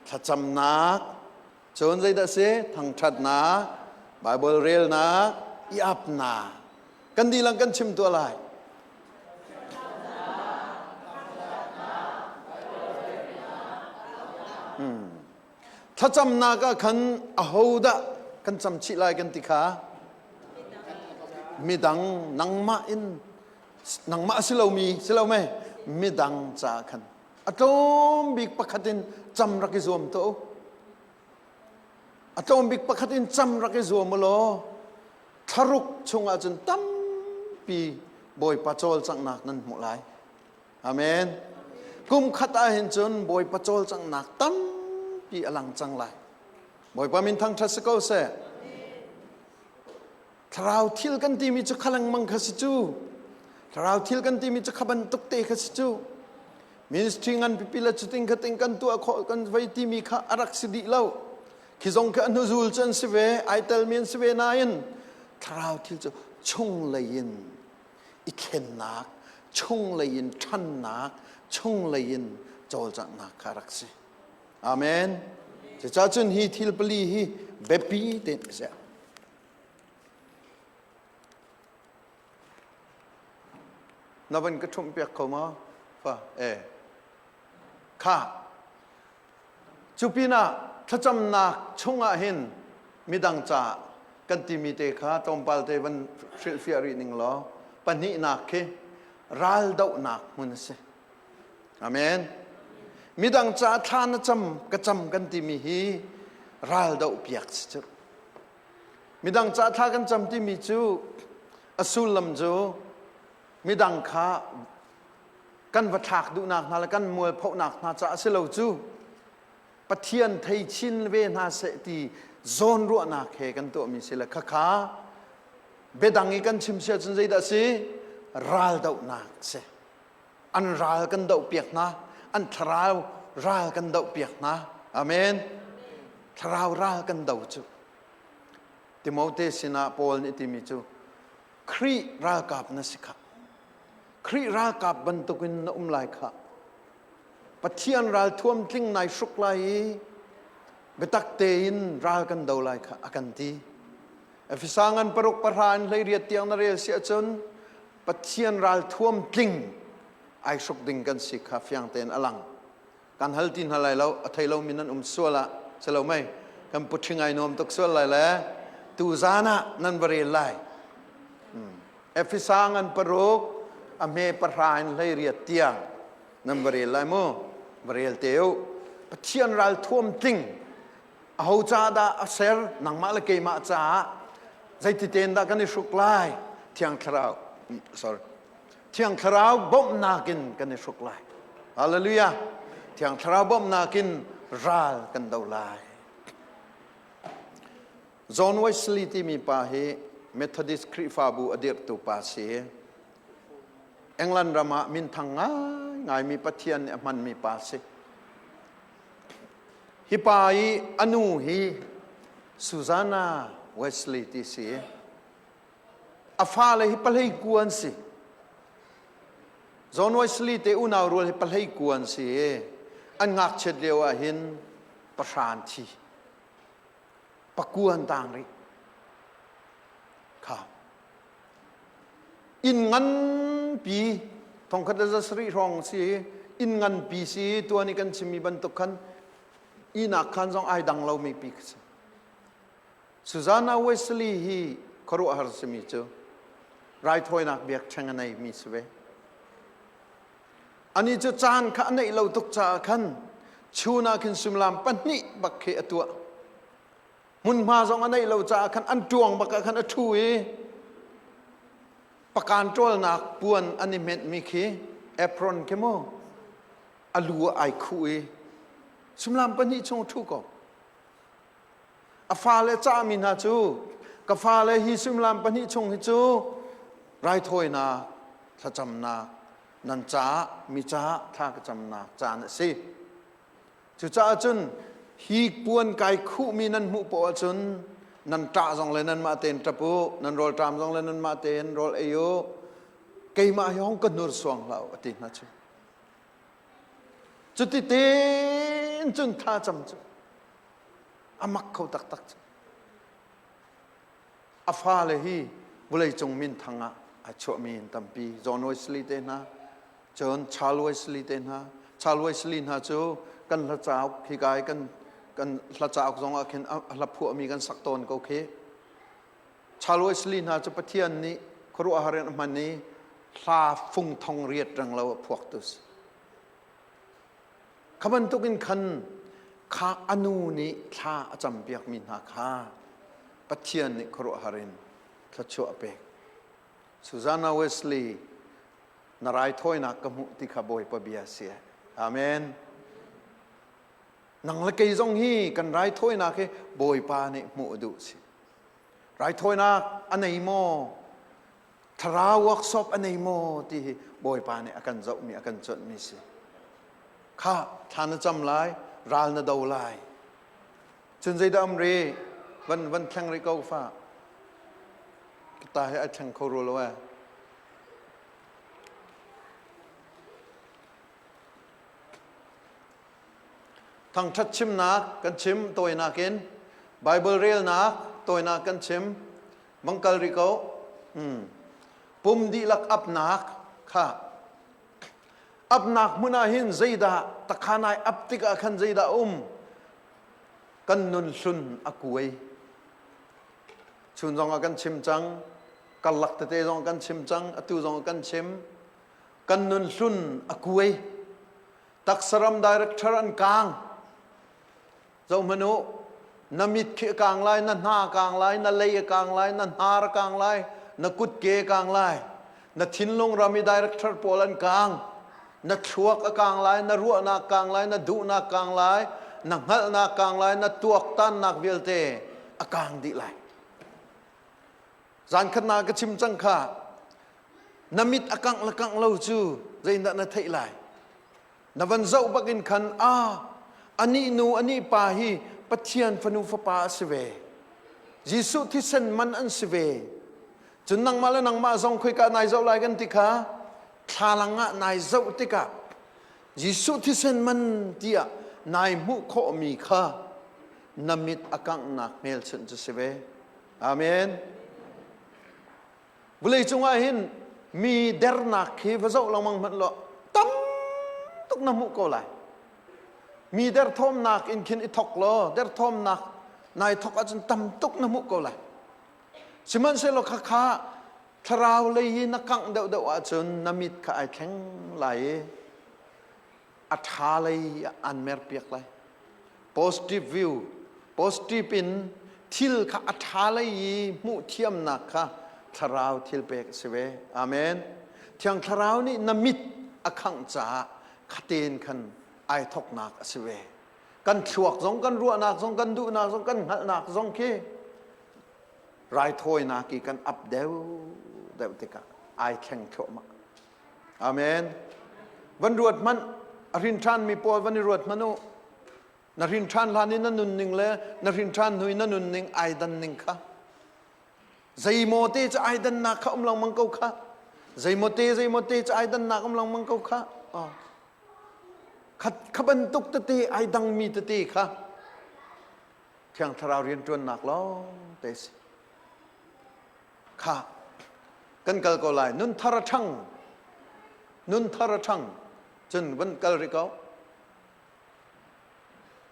[SPEAKER 1] Thlacamnak, cun zeidah si? Thangṭhatnak, Bible relnak, i apnak. Kan dihlak kan chim tuah lai. Thlacamnak ah khan ahodah kan cam chih lai kan ti kha? Midang nangmah in nangmah si lomi si lo mei midang ca khan a tlawm bik pakhat in cam rak i zuam to a tlawm bik pakhat in cam rak i zuam u law thlaruk chungah cun tampi Bawipa cawlcanghnak nan hmuh lai. Amen. Kum khat ah hin cun Bawipa cawlcanghnak tampi a lang cang lai. Bawipa min thangṭhat si ko seh. Thlarau thil kan timi cu kha lengmang kha si cu. Thlarau thil kan timi cu kha bantuk te kha si cu. Ministry ngan pipi le cuting khating kan tuah khawh kan vei timi kha a rak si dih lo. Khi zong khi a hnuzul cu an si ve, ai telmi an si ve nain thlarau thil cu chunglei in i thlennak, chunglei in ṭhannak, chunglei in cawlcanghnak kha rak si. Amen. Cucaah cun hi thil pali hi biapi tein a si. Na van ka ṭhumh piak kho maw? Fa, eh. Kha. Cu pinah thlacamnak chungah hin midang caah kan timi te kha tlawmpal te van hrilhfiah rih ning law pahnihnak khi raldohnak hmun a si. Amen. Midang caah thla na cam ka cam kan timi hi raldoh piak si cu. Midang caah thla kan cam timi cu a sullam cu midang kha kan va thlak duhnak hna le kan mualphohnak hna caah a si lo cu Pathian thei chin ve hna seh ti zawnruahnak he kan tuahmi si le khakha biadang i kan chim si ahcun zeidah si raldohnak si an ral kan doh piak hna an thlarau ral kan doh piak hna amen thlarau ral kan do cu Timote sinah Paul nih timi cu Khrih ralkap na si kha Khrih ralkap bantukin na um lai kha. Pathian ralthuam tling nai hruk lai i biatak tein ral kan do lai kha a kan ti. Efesa ngan paruk pahra in hleiriat tiang na rel si ahcun Pathian ralthuam tling ai hruk ding kan si kha fiang tein a lang. Kan hal ti hna lai lo, a thei lomi nan um sual ah si lo mei kan puṭhing ai nuam tuk sual lai le tu zan ah nan va rel lai. Efesa ngan paruk a hme pahra in hleiriat tiang nan va rel lai mu. Va rel te u. Pathian ralthuam tling aho ca dah a ser? Nangmah le keimah caah zeiti tein dah kan i hruk lai? Thiang Thlarau, sorry, Thiang Thlarau bawmhnak in kan i hruk lai. Hallelujah. Thiang Thlarau bawmhnak in ral kan do lai. John Wesley timi pa hi Methodist Khrihfabu a dirhtu pa si. England ram ah minthang ngaingaimi Pathian nih a hmanmi pa si. Hi pa i a nu hi Susanna Wesley ti si. A fale hi pahlei ku an si. John Wesley te unau rual hi pahlei ku an si i an ngakchiat lio ah hin pahra an thi. Paku an tang rih. Kha. Inn nganpi thongkhat le zasarih hrawng si inn nganpi si tuan i kan chimmi bantuk khan ihnak khan zong ai dang lomi pi si. Susanna Wesley hi khuaruahhar simi cu raithawinak biakṭheng a neimi si ve. Ani cu caan kha a neih lo tuk caah khan chun ah khin suimilam pahnih bak khi a tuah. Hmunhma zong a neih lo caah khan an ṭuang bak ah khan a ṭhu i pakan ṭawlnak puan an i hmenhmi khi apron khi mu a lu ah ai khuh i suimilam pahnih chung a ṭhu ko. A fale cahmi hna cu ka fale hi suimilam pahnih chung hi cu raithawinak thlacamnak nan caah mi caah thla ka camnak caan a si. Cucaah cun hi puan kai khuhmi nan hmuh poah ahcun nan ṭah zong le nanmah tein ṭap u, nan rawlṭam zong le nanmah tein rawl ei u, keimah hi hong ka hnursuang hlah u, a ti hna cu. Cuti tein cun thlacam cu a mak kho taktak cu. A fale hi vawleicung minthang ah a chuahmi an tampi. John Wesley te hna, cun Charles Wesley te hna. Charles Wesley hna cu kan hla cauk hika i kan kan hla cauk zong ah khin a hla phuahmi kan sak tawn ko khi. Charles Wesley hna cu Pathian nih khuaruahhar in a hman i hla fung thong riat reng lo a phuaktu si. Kha bantukin khan kha a nu nih thla a campiakmi hna kha Pathian nih khuaruahhar in thluachuah a pek. Susanna Wesley na raithawinak ka hmuh ti kha Bawipa bia si. Amen. Nang le kei zong hi kan raithawinak hi Bawipa nih hmuh a duh si. Raithawinak a nei maw? Thlarau workshop a nei maw ti hi Bawipa nih a kan zohmi a kan cawnhmi si. Kha thla na cam lai, ral na do lai. Cun zeidah um ri? Van van thleng rih ko fa. Ta hi ai thleng kho ru lo eh. Thangṭhat chimnak kan chim tawinak in Bible relnak tawinak kan chim bang kal rih ko. Pum dihlak apnak kha apnak hmun ah hin zeidah takhan ai ap tikah khan zeidah um kan nun hlun a kuai chun zong ah kan chim cang karlak tete zong kan chim cang atu zong kan chim kan nun hlun a kuai taksaram director an kang zohhmanh u na mit khi a kang lai na hna a kang lai na lei a kang lai na hnar a kang lai na kutke a kang lai na thinlung ram i director pawl an kang na thluak a kang lai na ruahnak kang lai na duhnak kang lai na hngalhnak kang lai na tuaktannak vialte a kang dih lai Zan khat na ka chim cang kha na mit a kangh le kangh lo cu zeidah na theih lai na van zoh bakin khan a anih nu anih pa hi Pathian fanu fapa a si ve Jesuh thisen man an si ve cun nangmah le nangmah zong khoika nai zoh lai kan ti kha thlalang ah nai zoh tikah Jesuh thisen man tiah nai hmuh khawhmi kha na mit a kanghnak hmelchunh cu si ve Amen. Vawlei cungah hin mi dernak khi va zoh lengmang hmanh law tam tuk na hmuh ko lai. Mi derthawmnak in khin i thok law derthawmnak nai thok ahcun tam tuk na hmuh ko lai. Sihmanhsehlaw khakha thlarau lei hi na kangh deuhdeuh ahcun na mit kha ai thleng lai i. A ṭha lei ah aan merpiak lai. Positive view, positive in thil kha a ṭha lei i hmuh thiamnak kha thlarau thil pek a si ve. Amen. Thiang thlarau nih na mit a khangh caah khaten khan ai thoknak a si ve. Kan thluak zong, kan ruahnak zong, kan duhnak zong, kan hngalhnak zong khi raithawinak i kan ap deuh deuh tikah ai thleng thluahmah. Amen. Van ruat hmanh, a hrin ṭhanmi pawl van i ruat hmanh u. Na hrin ṭhan hlan i na nunning le na hrin ṭhan hnu i na nunning ai dan ning kha. Zeimaw te cu ai dannak kha um lengmang ko kha. Zeimaw te zeimaw te cu ai dannak um lengmang ko kha. Oh. Kha, kha bantuk tete ai dangmi tete kha Thiang Thlarau rianṭuannak lawng te si. Kha kan kal ko lai. Nun thar a ṭhang. Nun thar a ṭhang. Cun van kal rih ko.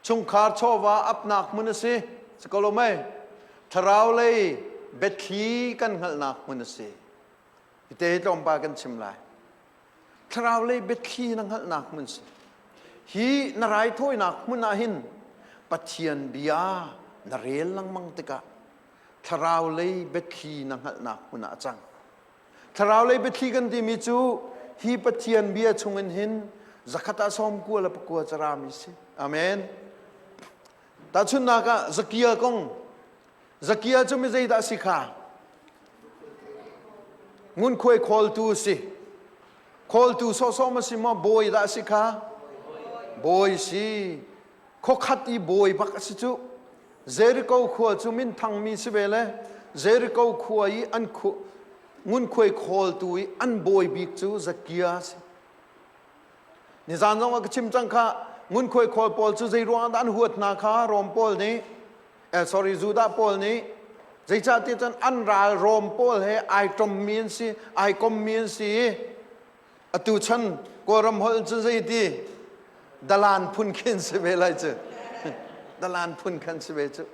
[SPEAKER 1] Chungkhar chawva apnak hmun a si. Si ko lo mei? Thlarau lei biathli kan hngalhnak hmun a si. Hi te hi tlawmpal kan chim lai. Thlarau lei biathli na hngalhnak hmun si. Hi na raithawinak hmun ah hin Pathian bia na rel lengmang tikah thlarau lei biathli na hngalhnak hmun ah a cang. Thlarau lei biathli kan timi cu hi Pathian bia chungin hin zakhat ah sawm kua le pakua carami si. Amen. Tahchunhnak ah Zakia kong. Zakia cu mi zeidah si kha? Ngunkhuai khawltu a si. Khawltu sawhsawh ma si maw? Bawi dah si kha? Bawi si. Khuakhat i bawi bak a si cu. Jericho khua cu minthangmi si ve le Jericho khua i an ngunkhuai khawltu i an bawi bik cu Zakia a si. Nizan zong ah ka chim cang kha ngunkhuai khawl pawl cu zei ruangah dah an huat hna kha Rom pawl nih eh, sorry Judah pawl nih zeicahtiah cun an ral Rom pawl he ai ṭommi an si ai kommi an si i atu chan Kawlram holh cun zei ti dalan phun khin si ve lai cu dalan phun khan si ve cu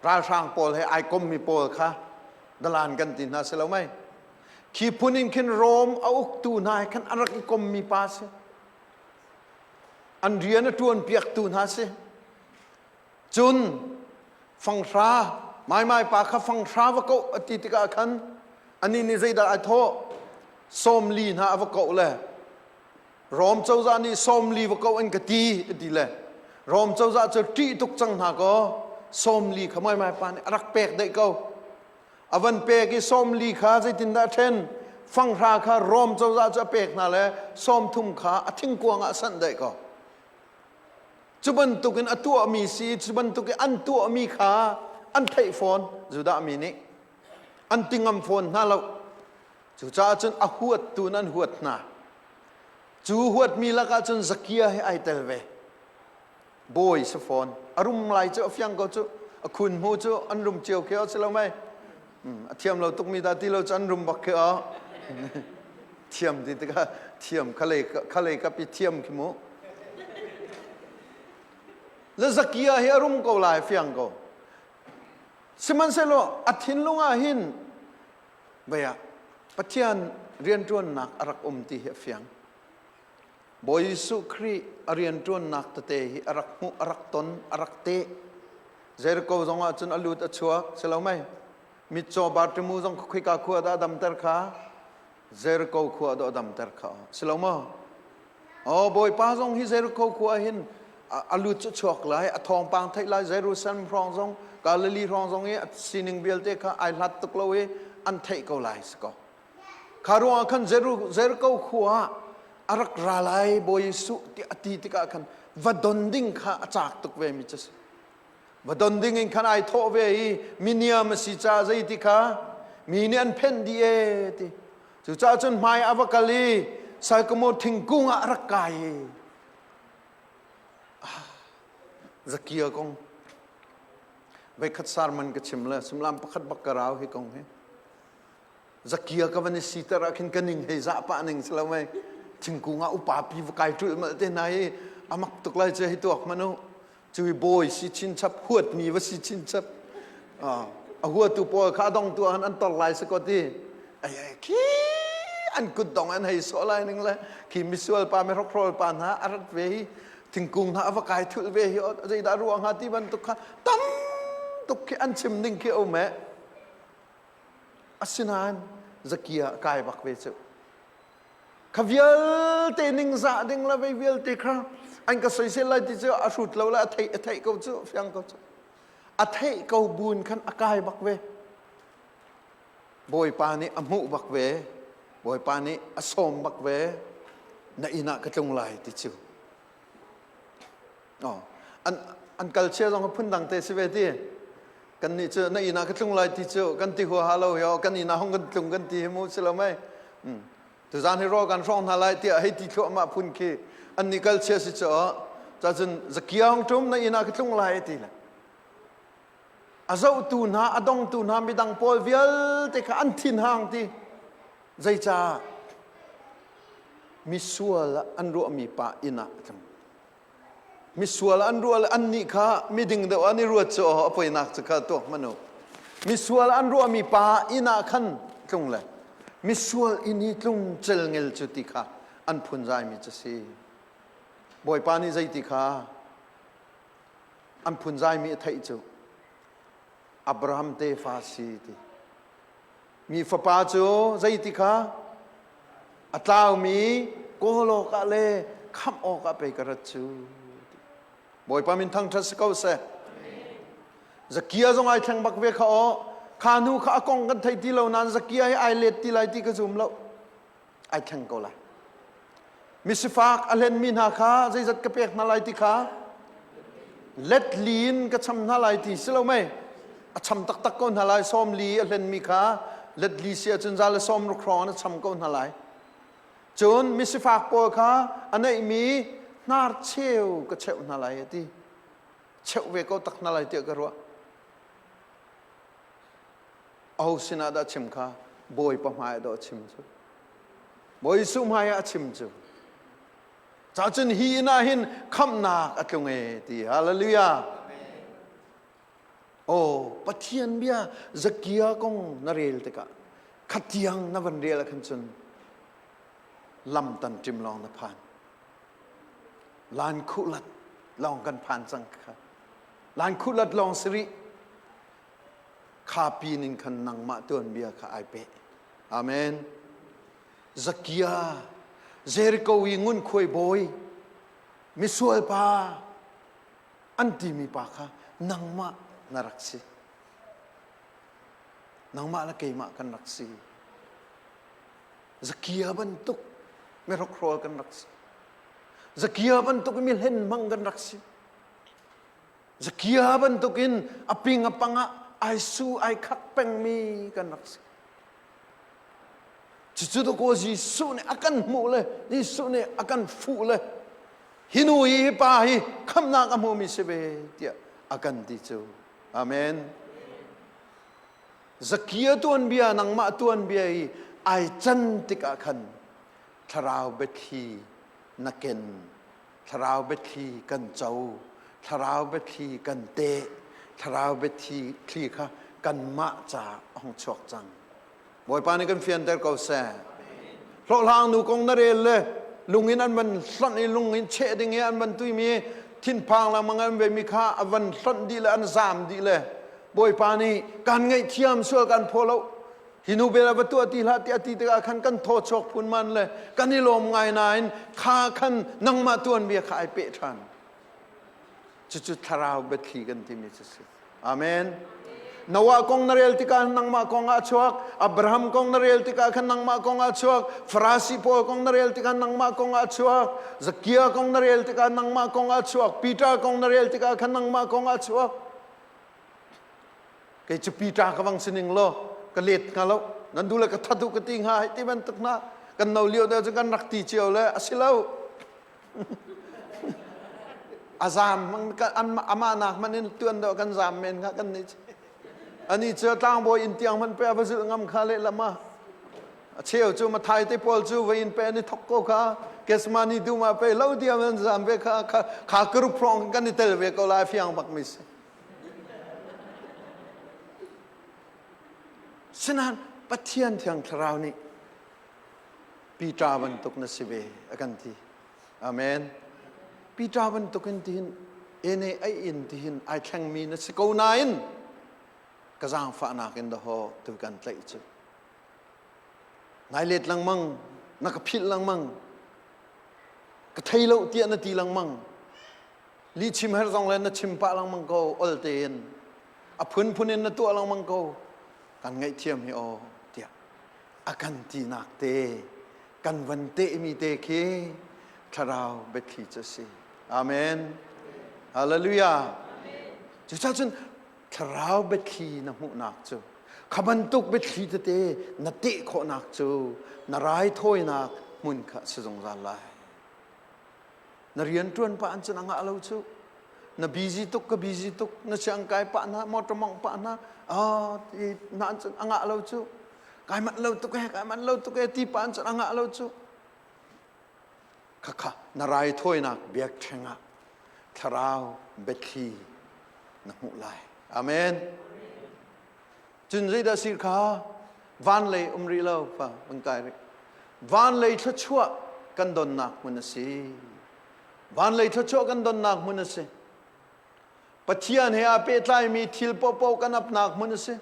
[SPEAKER 1] ralhrang pawl he ai kommi pawl kha dalan kan ti hna si lo mei khi phun in khin Rom a uktu hna he khan an rak i kommi pa si an rian a ṭuan piaktu hna si cun fanghra maimai pa kha fanghra va koh a ti tikah khan anih nih zeidah ai thawh 40 hna a va koh le Rom cozah nih 40 va koh an ka ti a ti le Rom cozah cu ṭih tuk cang hna kaw 40 kha maimai pa nih a rak pek deih ko A van pek i 40 kha zeitindah a ṭhen? Fanghra kha Rom cozah cu a pek hna le 30 kha a thingkuang ah a sanh daih ko. Cu bantukin a tuahmi si, cu bantukin an tuahmi kha an theih fawn Judah mi nih. An ti ngam fawn hna lo. Cucaah cun a huattu in an huat hna. Cu huatmi lakah cun Zakia hi ai tel ve. Bawi si fawn. A rum lai cu a fiang ko cu. A khun hmu cu an rum cio khi si lo mei. A thiam lo tukmi dah ti lo cu an rum bak khi o. Thiam ti tikah thiam khalei khalei kap i thiam khi mu. Le Zakia hi a rum ko lai fiang ko. Sihmanhsehlaw a thinlung ah hin baya Pathian rianṭuannak a rak um ti hi a fiang. Bawi Jesuh Khrih a rianṭuannak tete hi a rak hmuh, a rak ton, a rak teh. Jericho zong ah cun a lut a chuak, si lo mei? Mitcaw Bartimu zong khika khua dah a damter kha? Jericho khua dah a damter kha, si lo maw? Oh, Bawipa zong hi Jericho khua hin a lut cu chuak lai, a thawngpang theih lai, Jerusalem hrawng zong, Galilee hrawng zong i a sining vialte kha ai hlat tuk lo i an theih ko lai si ko. Kha ruangah khan Jericho khua ah a rak ra lai Bawi Jesuh ti a ti tikah khan va don ding kha a caak tuk ve mi cu si. Va don ding in khan ai thawh ve i miniam a si caah zeiti kha mi nih an phenh dih ee ti. Cucaah cun hmai a va kal i sycamore thingkung ah a rak kai i ah, Zakia kong voikhat sarman ka chim le sumlam pakhat bak ka rau hi kong hi. Zakia ka van i siter ah khin ka ning hei zah pah ning si lo mei thingkung ah upa pi va kai ṭulh malh te hna hi a mak tuk lai cu hi tuak hmanh u cu hi bawi si chinchap huatmi va si chinchap a huatu pawl kha a dongtu ah an tor lai si ko ti ai ai khi An kutdong an hei sawh lai ning le khi misual pa mi hrokhrawl pa hna a rat ve hi thingkung hna a va kai thulh ve hi zeidah ruang hnga ti bantuk kha tam tuk khi an chim ding khi a um eh. Asinain Zakia kai bak ve cu. Kha vialte ningzah ding le vei vialte kha an ka soisel lai ti cu a hrut lo le a theih a theih ko cu fiang ko cu. A theih ko buin khan a kai bak ve. Bawipa nih a hmuh bak ve. Bawipa nih a sawm bak ve. Na inn ah ka tlung lai ti cu. Oh, an an kal chia zong phun dang te si ve ti. Kan nih cu na inn ah ka tlung lai ti cu kan ti huaha lo hi kan inn ah hong kan tlung kan ti hi mu si lo mei. Tuzan hi rawl kan hrawng hna lai tiah hei ti thluahmah phun khi an nih kal chia si cu cacun zakia hong ṭum na inn ah ka tlung lai ti le a zohtu hna a dongtu hna midang pawl vialte kha an thin hang ti zeicah misual an ruahmi pa inn ah a tlung Misual an ruah le annih kha miding deuh an i ruat cu a poinak cu kha tuak hmanh u. Misual an ruahmi pa inn ah khan tlung le misual inn i tlung celngel cu ti kha an phunzaimi cu si. Bawipa nih zeiti kha an phunzaimi a theih cu Abraham tefa si ti. Mi fapa cu zeiti kha a tlaumi kawl awkah le khamh awkah pei ka rat cu. Bawipa min thangṭhat si ko seh. Zakia zong ai thleng bak ve kha aw. Kha nu kha a kong kan thei ti lo nain Zakia hi ai let ti lai ti ka zum lo. Ai thleng ko lai. Misifak a hlenmi hna kha zeizat ka pek hna lai ti kha let li in ka cham hna lai ti si lo mei a cham taktak ko hna lai sawm li a hlenmi kha let li si ahcun za le sawm ruk hrawng in a cham ko hna lai cun misifak pawl kha a neihmi hnar cheu ka cheuh hna lai a ti cheuh ve ko tak hna lai tiah ka ruah Aho sinah dah chim kha? Bawipa hmai ah dah chim cu. Bawi Jesuh hmai ah a chim cu. Cacun hi inn ah hin khamhnak a tlung e ti. Hallelujah. Oh, Pathian bia Zakia kong na rel tikah khatiang na van rel ah khan cun lam tan ṭim lawng na phan. Lan khuhlat lawng kan phan cang kha. Lan khuhlat lawng si rih. Kha pin in khan nangmah tuanbia kha ai peh. Amen. Zakia, Jericho i ngunkhuai bawi, misual pa an timi pa kha nangmah na rak si. Nangmah le keimah kan rak si. Zakia bantuk mihrokhrol kan rak si. Zakia bantuk mi hlen hmang kan rak si. Zakia bantukin a ping a pang ah ai su ai khak pengmi kan rak si. Cucu dakaw Jesuh nih a kan hmuh le Jesuh nih a kan fuh le hi nu hi hi pa hi khamhnak a hmumi si ve tiah a kan ti cu. Amen. Zakia tuanbia nangmah tuanbia hi ai can tikah khan thlarau biathli na ken Thlarau biathli kan co, thlarau biathli kan teh, thlarau biathli thli kha kanmah ca a hung chuak cang. Bawipa nih kan fianter ko seh. Hlawhhlang nu kong na rel le lung in an van hlonh i lung in cheh ding i an van tuimi thinphang lengmang an veimi kha a van hlonh dih le an zaam dih le Bawipa nih kan ngaihthiam sual kan phaw lo Hi nu bel a va tuah ti hlah tiah ti tikah khan kan thaw chuak phun man le kan i lawm ngai nain kha khan nangmah tuanbia kha ai peh ṭhan. Cucu thlarau biathli kan timi cu si. Amen. Noah kong na rel tikah nangmah kong ah chuak, Abraham kong na rel tikah khan nangmah kong ah chuak, Farasi pawl kong na rel tikah nangmah kong ah chuak, Zakia kong na rel tikah nangmah kong ah chuak, Peter kong na rel tikah khan nangmah kong ah chuak. Kei cu Peter ka vang sining law ka let hnga lo nan du le ka that u ka ti hnga hei ti bantuk hna kan no lio deuh cu kan rak ti cio le a si lo a zaam amah nak hmanh in tuan deuh kan zaam men kha kan nih ani cu tlangbawi inn tiang hmanh pe a va zulh ngam kha lehlam ah a cheu cu mathai te pawl cu va in pe an i thok ko kha kesmani dum ah pe lo diam an zaam ve kha kha group hrawng kan i tel ve ko lai fiang bak mi si Sinain Pathian Thiang Thlarau nih Peter bantuk na si ve a kan ti. Amen. Peter bantukin tihin ene ai in tihin ai thlengmi na si ko nain ka zaangfahnak in dahaw tu kan tlaih cu. Nai let lengmang, na ka philh lengmang, ka thei lo tiah na ti lengmang. Li chim her zong le na chim pah lengmang ko ol tein. A phunphun in na tuah lengmang ko. Kan ngaihthiam hi aw tiah a kan tinak te kan van tehmi te khi thlarau biathli cu a si. Amen. Hallelujah. Cucaah cun thlarau biathli na hmuhnak cu kha bantuk biathli tete na teh khawhnak cu na raithawinak hmun kha si zungzal lai. Na rian ṭuan pah an cun a ngah lo cu. Na busy tuk ka busy tuk na siang kai pah na motor mong pah na ah ti na an cun a ngah lo cu. Kai manh lo tuk he kai manh lo tuk he ti pa an cun a ngah lo cu. Khakha na raithawinak biakṭheng ah thlarau biathli na hmuh lai. Amen. Cun zeidah si kha van lei um rih lo fa van kai rih. Van lei thluachuah kan donnak hmun a si. Van lei thluachuah kan donnak hmun a si. Pathian he aa pehtlaimi thil paohpaoh kan apnak hmun a si.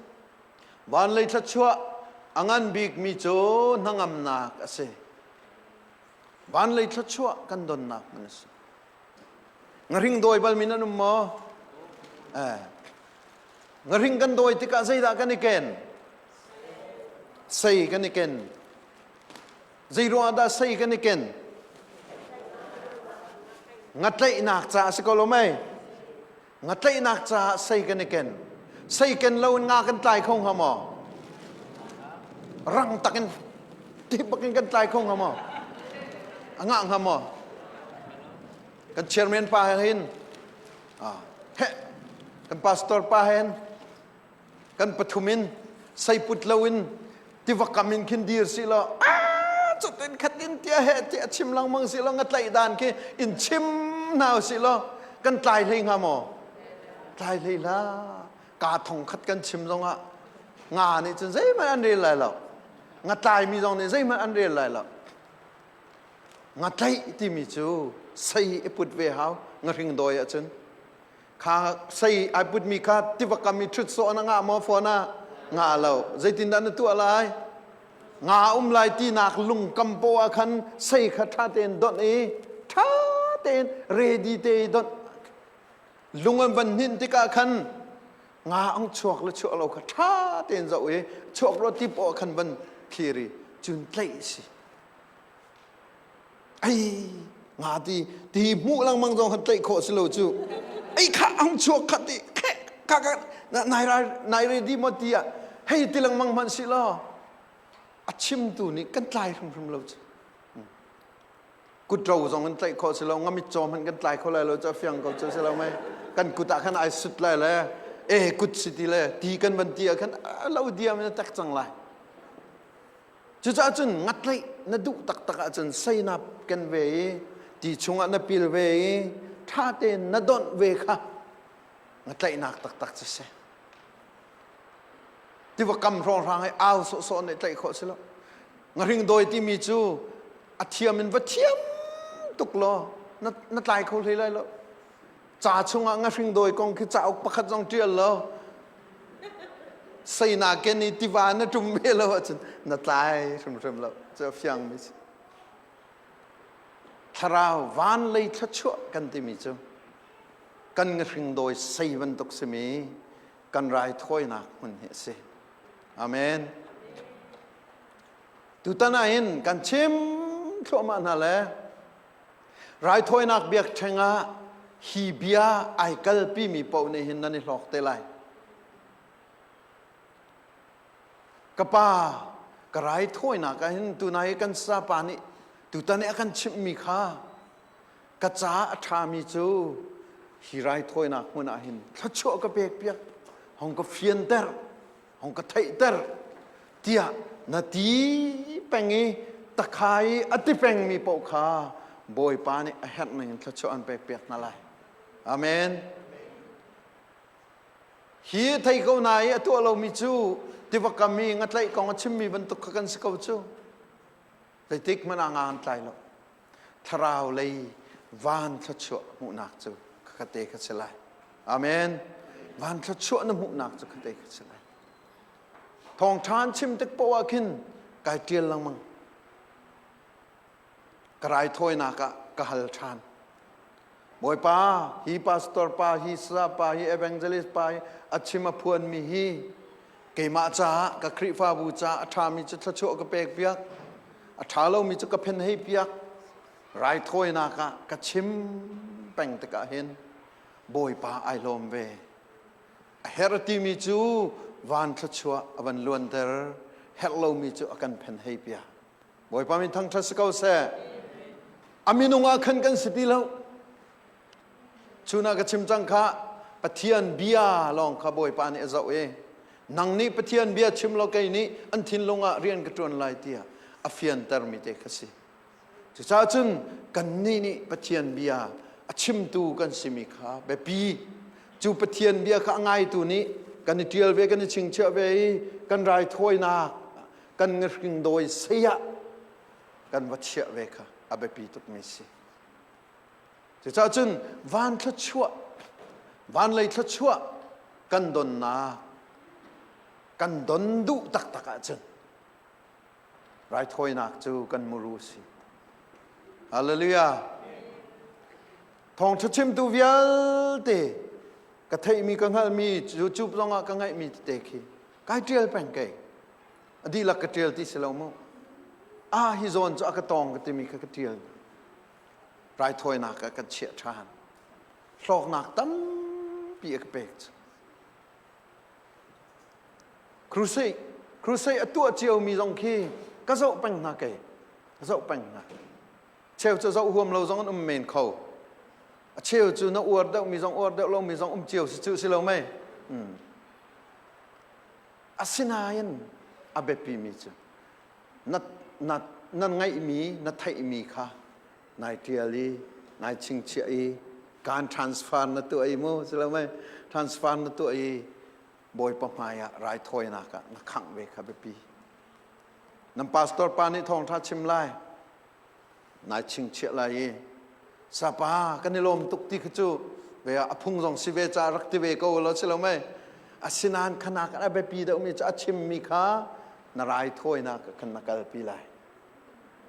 [SPEAKER 1] Van lei thluachuah a ngan bikmi cu hnangamnak a si. Van lei thluachuah kan donnak hmun a si. Ngahring dawi balmi nan um maw? Eh. Ngahring kan dawi tikah zeidah kan i ken? Sei kan i ken. Zei ruangah dah sei kan i ken? Ngatlaihnak caah si ko lo mei? Ngatlaihnak caah sei kan i ken. Sei ken lo in nga kan tlai kho hnga maw? Rang takin ti bakin kan tlai kho hnga maw? A ngah hnga maw? Kan chairman pa he hin ah, he kan pastor pa he hin kan pathum in seiput lo in tiva kam in khin dir si law cutin khatin tia he ti a chim lengmang si law nga tlaih dan khi in chim hna si law kan tlai hlei hnga maw tlai hlei la ka thong khat kan chim zongah nga nih cun zeihmanh an rel lai lo nga tlaimi zong nih zeihmanh an rel lai lo nga tlaih timi cu sei i put ve hau ngahring dawi ahcun Kha sei ai putmi kha tiva kam i ṭhut sawh na ngah maw fawn ah? Ngah lo. Zeitindah na tuah lai? Nga um lai tinak lungkam poah ah khan sei kha ṭha tein donh i ṭha tein ready te i donh. Lung an van hninh tikah khan nga ang chuak le chuak lo kha ṭha tein zoh i chuak rua ti poah khan van thlir i cun tlaih si. Ai nga ti ti hmuh lengmang zong khan tlaih khawh si lo cu. Ei kha ang chuak kha ti khe ka ka nai ra nai ready maw ti ah hei ti lengmang hmanh si law a chimtu nih kan tlai hrimhrim lo cu. Kut ro zong in tlaih khawh si lo ngamit caw hmanh kan tlai kho lai lo cu a fiang ko cu si lo mei kan kut ah khan ai sut lai le e kut si ti le ti kan van ti ah khan lo diam in a tek cang lai. Cucaah cun ngatlaih na duh taktak ahcun seinap ken ve i ti chungah na pil ve i ṭha tein na donh ve kha ngatlaihnak taktak cu si. Tiva kam hrawnghrang i au sawhsawh nih tlaih khawh si lo. Ngahring dawi timi cu a thiam in va thiam tuk law na, na tlai kho hlei lai lo. Ca chungah ngahring dawi kong khi cauk pakhat zong ṭial law seina ken i tiva na ṭum ve lo ahcun na tlai hrimhrim lo. Cu a fiangmi si. Thlarau van lei thluachuah kan timi cu kan ngahring dawi sei bantuk simi kan raithawinak hmun hi a si. Amen. Tutan ah hin kan chim thluahmah hna le Raithawinak biakṭheng ah hi bia ai kalpimi paoh nih hin nan i hlawk te lai. Ka pa, ka raithawinak ah hin tunai kan sapa nih tutan i a kan chimhmi kha ka ca a ṭhami cu hi raithawinak hmun ah hin thluachuah ka pek piak, hong ka fianter, hong ka theihter tiah na ti peng i takha i a ti pengmi paoh kha Bawipa nih a herh ning in thluachuah an pek piak hna lai. Amen. Hi thei ko na i a tuah lomi cu tiva kam i ngatlaih kong a chimmi bantuk kha kan si ko cu. Zeitik hmanh ah nga an tlai lo. Thlarau lei van thluachuah hmuhnak cu khate kha si lai. Amen. Van thluachuah na hmuhnak cu khate kha si lai. Thawngṭha an chim tik poah ah khin kai ṭial lengmang. Ka raithawinak ah ka hal ṭhan. Bawipa, hi pastor pa, hi saya pa, hi evangelist pa, hi a chim a phuanmi hi keimah caah, ka Khrihfabu caah a ṭhami cu thluachuah ka pek piak, a ṭha lomi cu ka phen hei piak. Raithawinak ah ka chim peng tikah hin Bawipa ai lawm ve. A herh timi cu van thluachuah a van luanter, herh lomi cu a kan phen hei piak. Bawipa min thangṭhat si ko seh. A minung ah khan kan si ti lo. Chun ah ka chim cang kha Pathian bia lawng kha Bawipa nih a zoh i nang nih Pathian bia chim lo kei nih an thinlung ah rian ka ṭuan lai tiah a fiantermi te kha si. Cucaah cun kannih nih Pathian bia a chimtu kan simi kha biapi. Cu Pathian bia kha a ngaitu nih kan i ṭial ve, kan i chingchiah ve i kan raithawinak kan ngahring dawi sei ah kan va chiah ve kha a biapi tukmi si. Cucaah cun van thluachuah, van lei thluachuah kan donnak, kan don duh taktak ahcun raithawinak cu kan muru si. Hallelujah. Thawngṭha chimtu vialte ka theihmi ka hngalhmi YouTube zongah ka ngaihmi tete khi kai ṭial peng kei. A dihlak ka ṭial ti si lo mu. Ah hi zawn cu a ka tawng ka timi kha ka ṭial. Raithawinak ah kan chiah ṭhan. Hlawknak tampi a ka pek cu. Crusade, crusade a tuah ciomi zong khi ka zoh peng hna kei. Ka zoh peng hna. Cheu cu zoh huam lo zong an um men kho. A cheu cu na uar deuhmi zong uar deuh lomi zong um cio si cu si lo mei. Hmm. Asinain a biapimi cu na, na, na ngeihmi, na theihmi kha nai ṭial i nai chingchiah i kaan transfer na tuah i mu si lo mei transfer na tuah i Bawipa hmai ah raithawinak ah na khangh ve kha biapi. Nan pastor pa nih thawngṭha chim lai nai chingchiah lai i sapa kan i lawm tuk ti kha cu ve a phung zong si ve ca rak ti ve ko lo si lo mei asinain khanak a biapi deuhmi cu a chimmi kha na raithawinak khan na kalpi lai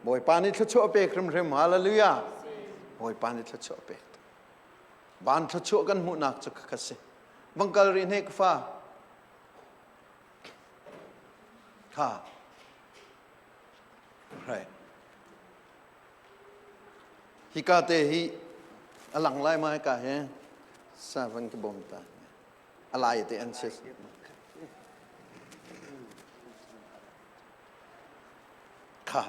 [SPEAKER 1] Bawipa nih thluachuah pek hrimhrim hallelujah Bawipa nih thluachuah pek van thluachuah kan hmuhnak cu kha si vang kal rih hne ka fa kha Right. Hika te hi a lang lai ma hika hi sa van ki bom ta. A lai te an si. Kha.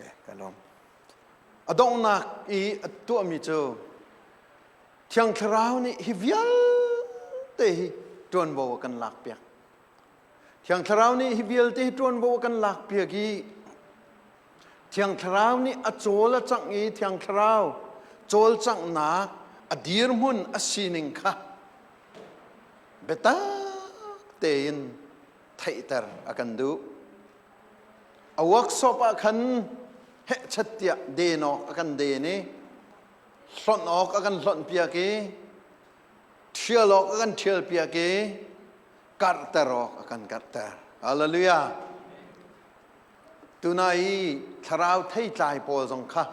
[SPEAKER 1] Eh, ka lawm. A donghnak i a tuahmi cu Thiang Thlarau nih hi vialte hi ṭuanvo a kan lakpiak. Thiang Thlarau nih hi vialte hi ṭuanvo a kan lakpiak i Thiang Thlarau nih a cawl a cangh i Thiang Thlarau cawlcanghnak a dirhmun a sining kha biatak tein theihter a kan duh. A workshop ah khan hehchat tiah den awk a kan den i hlonh awk a kan hlonh piak i ṭhial awk a kan ṭhial piak i karhter awk a kan karhter. Hallelujah. Tuna i thlarau theitlai pawl zong kha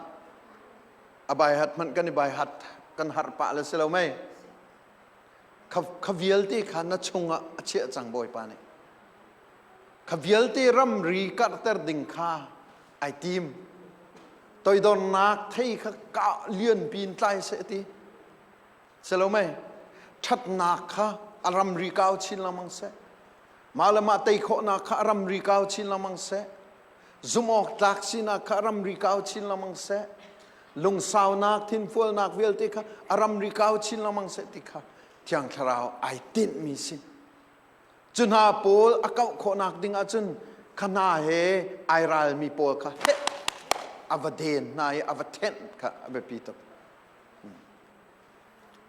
[SPEAKER 1] a baihat hmanh kan i baihat kan harh pah le si lo mei. Kha, kha vialte kha na chungah a chiah cang Bawipa nih. Kha vialte ramri karhter ding kha ai tim. Toidornak thei kha ka lian pin tlai seh ti. Si lo mei? Ṭhatnak kha a ramri kau chin lengmang seh. Mah le mah tei khawhnak kha a ramri kau chin lengmang seh. Zumh awk tlak sinak kha a ramri kau chin lengmang seh. Lungsaunak, thinfualnak vialte kha a ramri kau chin lengmang seh ti kha Thiang Thlarau ai tinhmi si. Cu hna pawl a kauh khawhnak ding ahcun kha hna he ai ralmi pawl kha heh a va den hna i a va thenh kha a biapi tuk.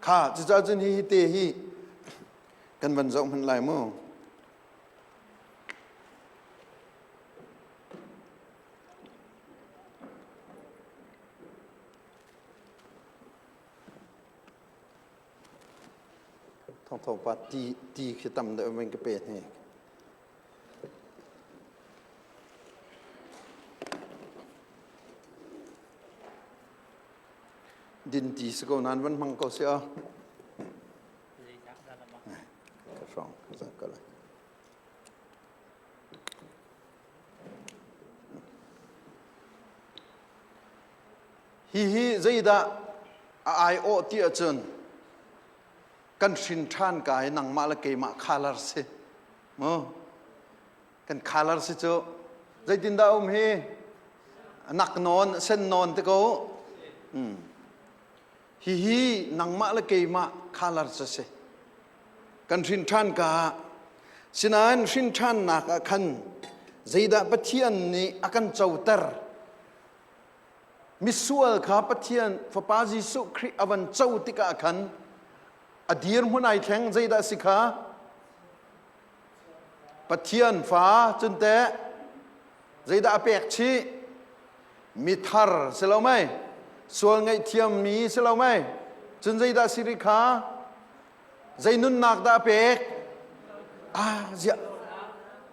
[SPEAKER 1] Kha cucaah cun hi te hi kan van zoh hmanh lai mu. Thawngthawng pa ti ti khi tam deuh men ka pe hni. Din ti si ko nan van hmang ko si a. Ka hrawng ka ka lai. Hihi zeidah a aiawh ti ahcun kan hrin ṭhan ka i nangmah le keimah khalar si. Mu kan khalar si cu zeitindah um hi nak nawn sen nawn te ko. Hihi nangmah le keimah khalar cu si. Kan hrin ṭhan ka ah sinain hrin ṭhannak ah khan zeidah Pathian nih a kan coter Misual kha Pathian Fapa Jesuh Khrih a van co tikah khan a dirhmun ai thleng zeidah si kha? Pathian fa cun teh zeidah a pek chih? Mithar si lo mei? Sual ngaihthiammi si lo mei? Cun zeidah si rih kha? Zei nunnak dah a pek? Ah, ziah.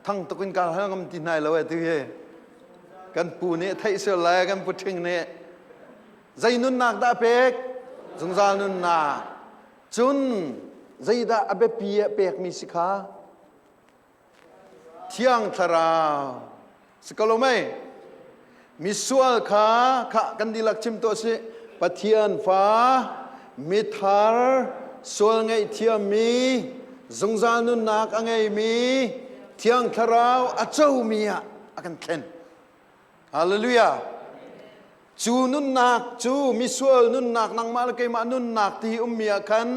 [SPEAKER 1] Thang tuk in ka hal ngam ti hnai lo e tu hi. Kan pu nih theih sual lai, kan pu ṭhing nih. Zei nunnak dah a pek? Zungzal nunnak. Cun zeidah a biapi ah pekmi si kha? Thiang Thlarau. Si ko lo mei? Misual kha kha kan dihlak chim tuah sih. Pathian fa, mithar, sual ngaihthiammi, zungzal nunnak a ngeimi, Thiang Thlarau a comi ah a kan thlen. Hallelujah. Cu nunnak cu misual nunnak nangmah le keimah nunnak ti ummi ah khan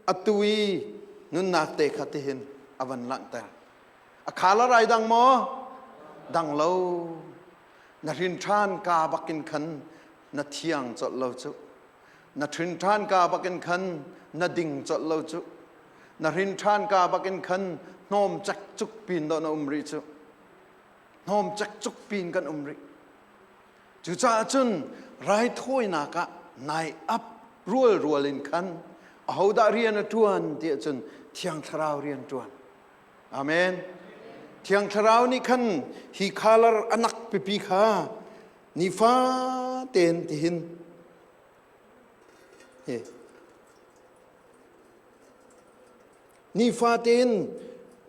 [SPEAKER 1] atu i nunnak te kha tihin a van langhter. A khala rai dang maw? Dang lo. Na hrin ṭhan ka bakin khan na thiang colh lo cu. Na hrin ṭhan ka bakin khan na ding colh lo cu. Na hrin ṭhan ka bakin khan hnawm cekcuk pin dawh na um rih cu. Hnawm cekcuk pin kan um rih. Cucaah cun raithawinak ah nai ap rualrual in khan ahodah rian a ṭuan tiah cun Thiang Thlarau rian ṭuan. Amen. Thiang Thlarau nih khan hi khalar a nak pipi kha nifa tein tihin hi nifa tein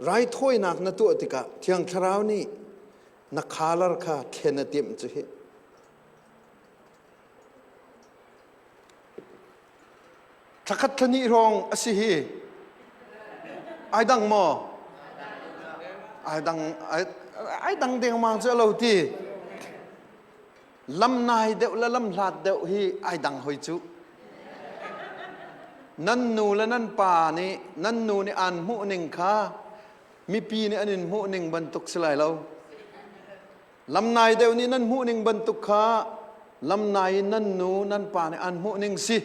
[SPEAKER 1] raithawinak na tuah tikah Thiang Thlarau nih na khalar kha thlen a timh cu hi. Thlakhat thlahnih hrawng a si hi. Ai dang maw? Ai dang ai dang dengmang cu a lo ti. Lam nai deuh le lam hlat deuh hi ai dang hoi cu. Nan nu le nan pa nih nan nu nih aan hmuh ning kha mipi nih an in hmuh ning bantuk si lai lo. Lamnai deuh nih nan hmuh ning bantuk kha lamnai in nan nu nan pa nih an hmuh ning si.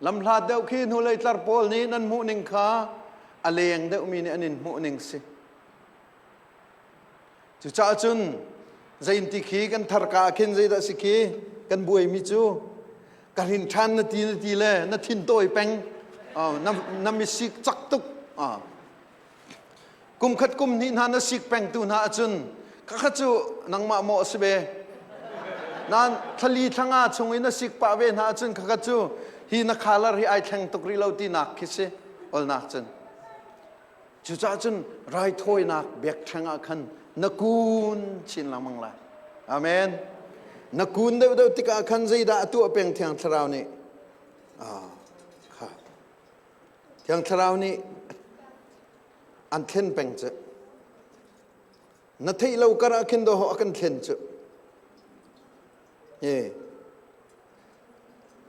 [SPEAKER 1] Lamhlat deuh khi hnulei tlar pawl nih nan hmuh ning kha a leng deuhmi nih an in hmuh ning si. Cucaah cun zeinti khi kan tharka ah khin zeidah si khi kan buaimi cu ka hrin ṭhan na ti na ti le na thin tawi peng na, na misik cak tuk Kum khat kum hnih hna na sik pengtu hna ahcun khakha cu nangmah maw a si ve. Nan thlali thlanga chung i na sik pah ve hna ahcun khakha cu hi na khalar hi ai thleng tuk rih lo tinak khi si olnak cun. Cucaah cun raithawinak biakṭheng ah khan na kun chin lengmang lai. Amen. Na kun deuhdeuh tikah khan zeidah a tuah peng Thiang Thlarau nih? Ah, kha. Thiang Thlarau nih an thlen peng cu. Na theih lo kar ah khin dawh a kan thlen cu. Hi.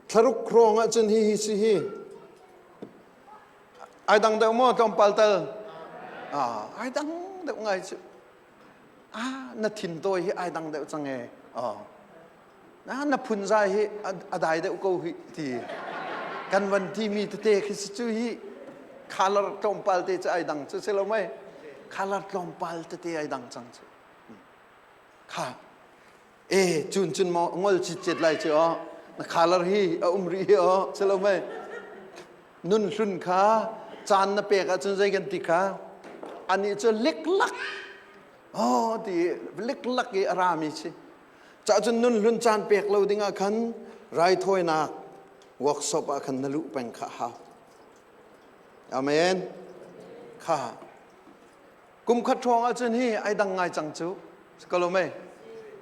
[SPEAKER 1] Thlaruk hrawng ah cun hi hi si hi. Ai dang deuh maw tlawmpal tal? Ah, ai dang deuh ngai cu. Ah, na thin tawi hi ai dang deuh cang e. Oh. Na na phunzai hi a dai deuh ko hi ti kan van timi tete khi si cu hi color tlawmpal te cu ai dang cu si lo mei color tlawmpal tete ai dang cang cu kha e cun cun maw ngol cit cet lai cu o na color hi a um rih hi o si lo mei. Nun hlun kha caan na pek ahcun zei kan ti kha anih cu liklak oh ti liklak i a rami si. Cah cun nun hlun caan pek lo ding ah khan raithawinak workshop ah khan na luh peng kha hau. Amen. Kha kum khat hrawng ahcun hi ai dang ngai cang cu. Ko lo mei?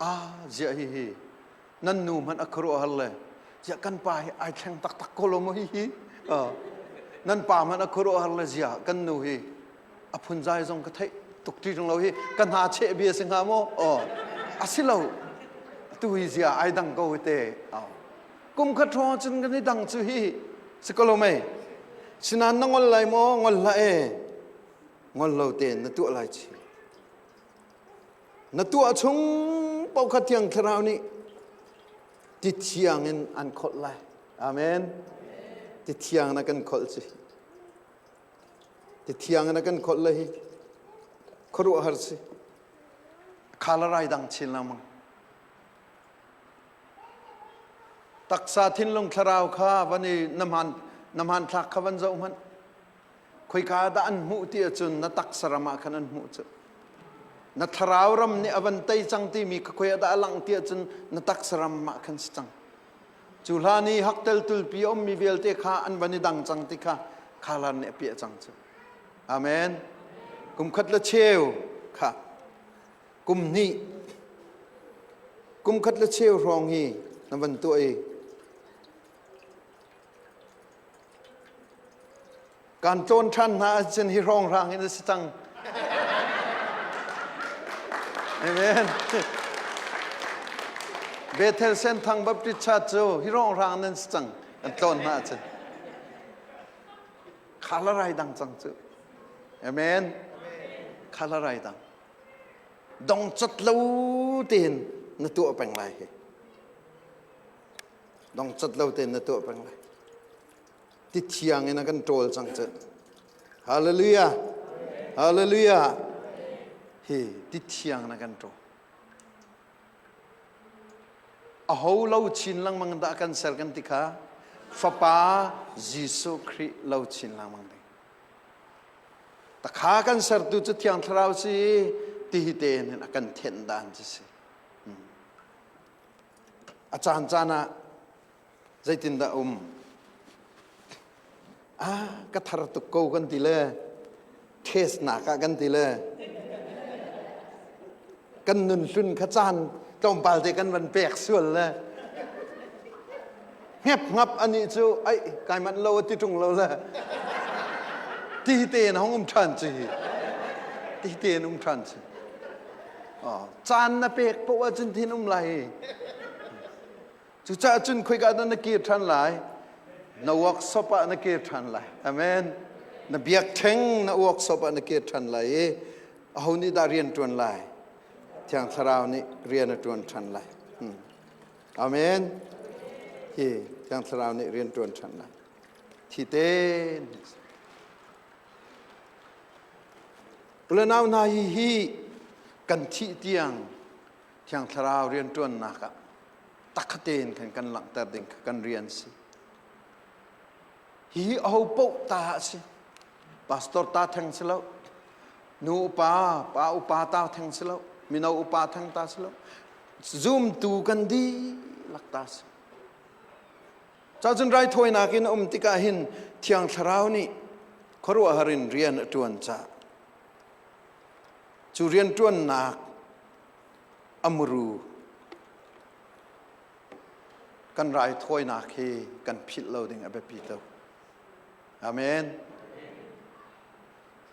[SPEAKER 1] Ah ziah hi hi nan nu hmanh a khuaruahhar le ziah kan pa hi ai thleng taktak ko lo maw hi hi nan pa hmanh a khuaruahhar le ziah kan nu hi a phunzai zong ka theih tuk ti lo hi ka hna cheh bia si hnga maw oh a si lo tu hi zia ai dang ko te kum khat hrawng cun kan i dang cu hi si ko lo mei sinan na ngol lai maw ngol hlah e ngol lo tein na tuah lai chi Na tuah chung paoh kha Thiang Thlarau nih ti thiang in an kholh lai. Amen. Ti thiang na kan kholh si. Ti thiang na kan kholh le hi khuaruahhar si. Khalarai dang chin lengmang. Taksa thinlung thlarau kha van i na hman na hmanthlak kha van zoh hmanh. Khoika dah an hmuh ti ahcun na taksa ram ah khan an hmuh cu. Na thlarau ram nih a van tei cang timi kha khoi ah dah a langh ti ahcun na taksa ram ah khan si cang. Cu hlan i haktel tulpi a ummi vialte kha an van i dang cang ti kha khalan nih a piah cang cu. Amen. Kum khat le cheu kha kum hnih kum khat le cheu hrawng hi na van tuah i Kan tlawn ṭhan hna ahcun hi hrawnghrang in a si cang. Amen. Bethel Senthang Baptist Church cu hi hrawnghrang nan si cang. Kan tlawn hna ahcun. Khalarai dang cang cu. Amen. Khalarai dang. Dong cat lo tein na tuah peng lai hi. Dong cat lo tein na tuah peng lai. Ti thiang in a kan ṭawl cang cu. Hallelujah. Hallelujah. Hi ti thiang na kan ṭawl. A ho lo chin lengmang dah kan ser kan ti kha Fapa Jesuh Khrih lo chin lengmang ding. Takha kan sertu cu Thiang Thlarau si ti hi te hin a kan thenh dan cu si. A caan caan ah zeitindah um? Ah, ka thar tuk ko kan ti le test nak ah kan ti le kan nun hlun kha caan tlawmpal te kan van pek sual le ngep ngap ani cu ai kai manh lo ti ṭung lo le ti te in hong um ṭhan ci ti te in um ṭhan ci caan na pek poh ahcun thin um lai. Cucaah cun khoika dah na kir ṭhan lai? Na workshop ah na kir ṭhan lai. Amen. Na biakṭheng na workshop ah na kir ṭhan lai i aho nih dah rian ṭuan lai? Thiang Thlarau nih rian a ṭuan ṭhan lai. Hmm. Amen. Hi Thiang Thlarau nih rian ṭuan ṭhan lai. Thi tein. Ulenau hna hi hi kan thih tiang Thiang Thlarau rianṭuannak ah takhatein khan kan langhter ding kha kan rian si. Hihi aho paoh ta a si. Pastor ta theng si lo. Nu upa, pa upa ta theng si lo. Mino upa theng ta si lo. Zumtu kan dihlak ta si. Cacun raithawinak in a um tikah hin Thiang Thlarau nih khuaruahhar in rian a ṭuan caah cu rianṭuannak a muru kan raithawinak hi kan philh lo ding a biapi tuk. Amen.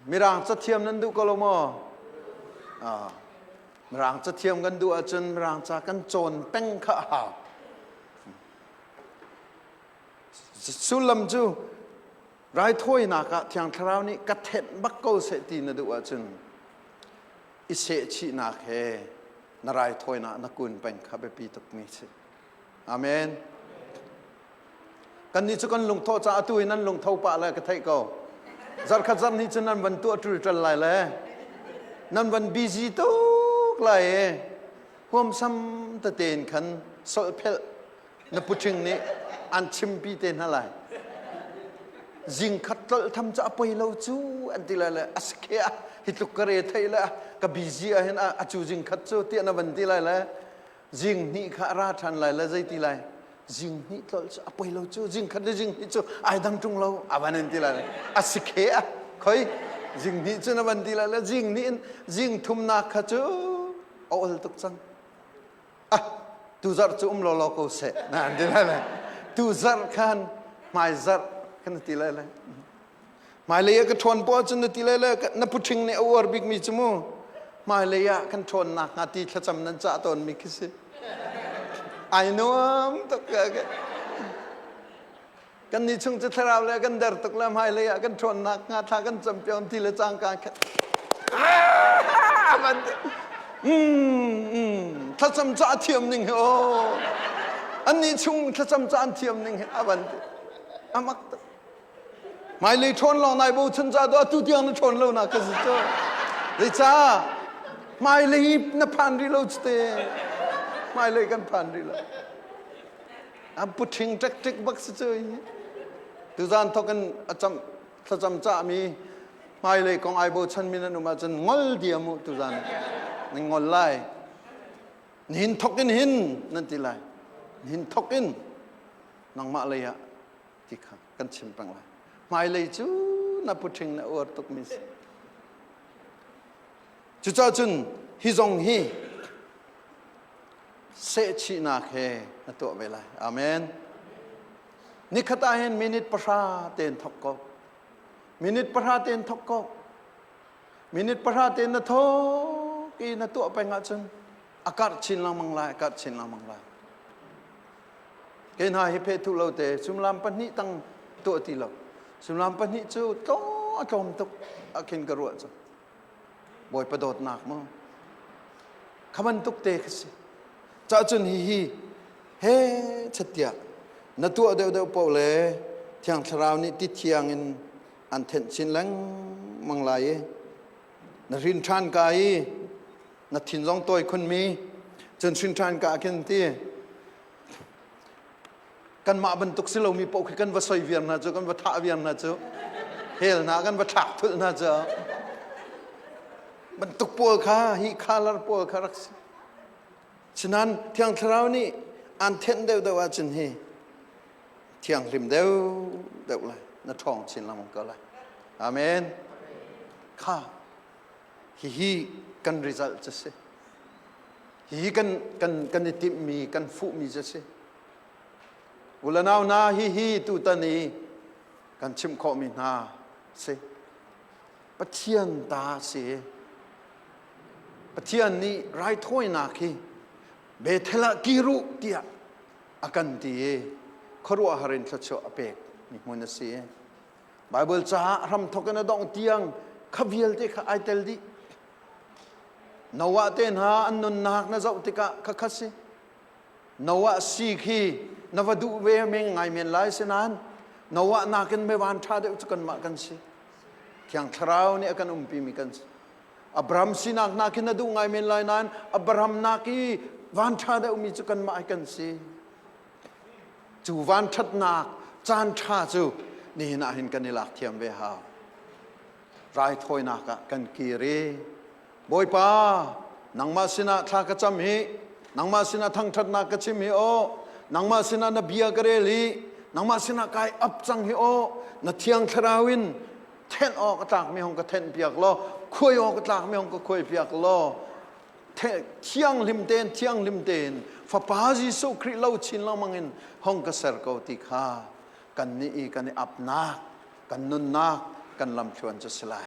[SPEAKER 1] Mirang cathiam nan duh ko lo maw? Ah, Mirang cathiam kan duh ahcun Mirang ca kan cawn peng kha a hau. Sullam cu raithawinak ah Thiang Thlarau nih ka thenh bak ko seh ti na duh ahcun i sehchihnak he na raithawinak na kun peng kha biapi tukmi si. Amen. Kannih cu kan lungthawh caah atu in nan lungtho pah le ka theih ko. Zarkhat zarh hnih cu nan van tuah ṭulṭal lai le nan van busy tuk lai i huamsam tete in khan solhphelh na puṭhing nih an chimpi te hna lai. Zing khat tlolh tham cu a poi lo cu an ti lai le a si a hi tluk ka re thei le ka busy ah hin a cu zing khat cu tiah na van ti lai le zing hnih kha a ra ṭhan lai le zei ti lai? Zing hnih tlolh cu a poi lo cu, zing khat le zing hnih cu ai dang ṭung lo a van in ti lai le a si khe a khoi zing hnih cu na van ti lai le zing hnih in zing thumnak kha cu a ol tuk cang. Ah, tu zarh cu um lawlaw ko seh na an ti lai le tu zarh khan hmai zarh kan ti lai le hmailei ah ka ṭhawn poah cun na ti lai le na puṭhing nih a uar bikmi cu mu hmailei ah kan ṭhawn nakhnga ti thlacam nan cah tawnmi khi si. Ai nuam tuk. Kan nih chung cu thlarau le kan der tuk le hmailei ah kan ṭhawn nakhnga thla kan cam piak ti le cangka khan thlacam ca thiam ning hi aw annih chung thlacam ca an thiam ning hi a van ti a mak tuk. Hmailei ṭhawn lawng nai bochan ca tu atu tiang na ṭhawn lo nak ka si cu. Zeicah? Hmailei na phan rih lo cu te. Hmailei kan phan rih lo. A puṭhing ṭekṭek bak si cu. Tuzan thok in a cam thlacam cahmi hmailei kong ai bochan mi nan um ahcun ngol diam u tuzan. Nan ngol lai. Nihin thok in hin nan ti lai. Nihin thok in nangmah lei ah ti kha kan chim peng lai. Hmailei cu na puṭhing na uar tukmi si. Cucaah cun hi zong hi sehchihnak he na tuah ve lai. Amen. Nikhat ah hin minute 10 tein thok ko. Minute 10 tein thok ko. Minute 10 tein na thok i na tuah peng ahcun a karh chin lengmang lai, a karh chin lengmang lai. Kei hna hi phethu lo te suimilam 2 tang tuah ti lo. Suimilam 2 cu tlawm a tlawm tuk ah khin ka ruah cu. Bawipa dawtnak mu. Kha bantuk te kha si. Cah cun hihi he chattiah na tuah deuhdeuh paoh le Thiang Thlarau nih ti thiang in an thenh chin lengmang lai i na hrin ṭhan ka i na thin zong tawi khunmi cun hrin ṭhan ka khin ti kanmah bantuk si lomi paoh khi kan va soi viar hna cu, kan va thah viar hna cu, hell hna kan va thlak thulh hna cu bantuk pawl kha hi color pawl kha rak si. Sinan Thiang Thlarau nih an thenh deuhdeuh ahcun hi thianghlim deuh deuh lai, na ṭhawng chin lengmang ko lai. Amen. Kha hihi kan result cu si. Hihi kan i timhmi, kan fuhmi cu si. Ulanau hna, hihi tutan i kan chimh khawhmi hna si. Pathian ta si. Pathian nih raithawinak hi Bethel ah kir u tiah a kan ti i khuaruahhar in thluachuah a pek mi hmun a si. Baibal caah hramthok in a dongh tiang kha vialte kha ai tel dih. Noah te hna an nunnak na zoh tikah khakha si. Noah si khi na va duh ve men ngai men lai si nain Noah nakin mevan ṭha deuh cu kanmah kan si. Thiang Thlarau nih a kan umpi mi kan si. Abraham sinak nakin na duh ngai men lai nain Abraham nak i van ṭha deuhmi cu kanmah hi kan si. Cu vanṭhatnak caan ṭha cu nihin ah hin kan i lak thiam ve hau. Raithawinak ah kan kir i Bawipa, nangmah sinah thla ka cam hi, nangmah sinah thangṭhatnak ka chim hi aw, nangmah sinah na bia ka rel hi, nangmah sinah kai ap cang hi aw, na thiang thlarau in thenh awk a tlakmi hong ka thenh piak law, khuai awk a tlakmi hong ka khuai piak law, thianghlim tein thianghlim tein Fapa Jesuh Khrih lo chin lengmang in hong ka ser ko ti kha kan nih i kan i apnak, kan nunnak, kan lamthluan cu si lai.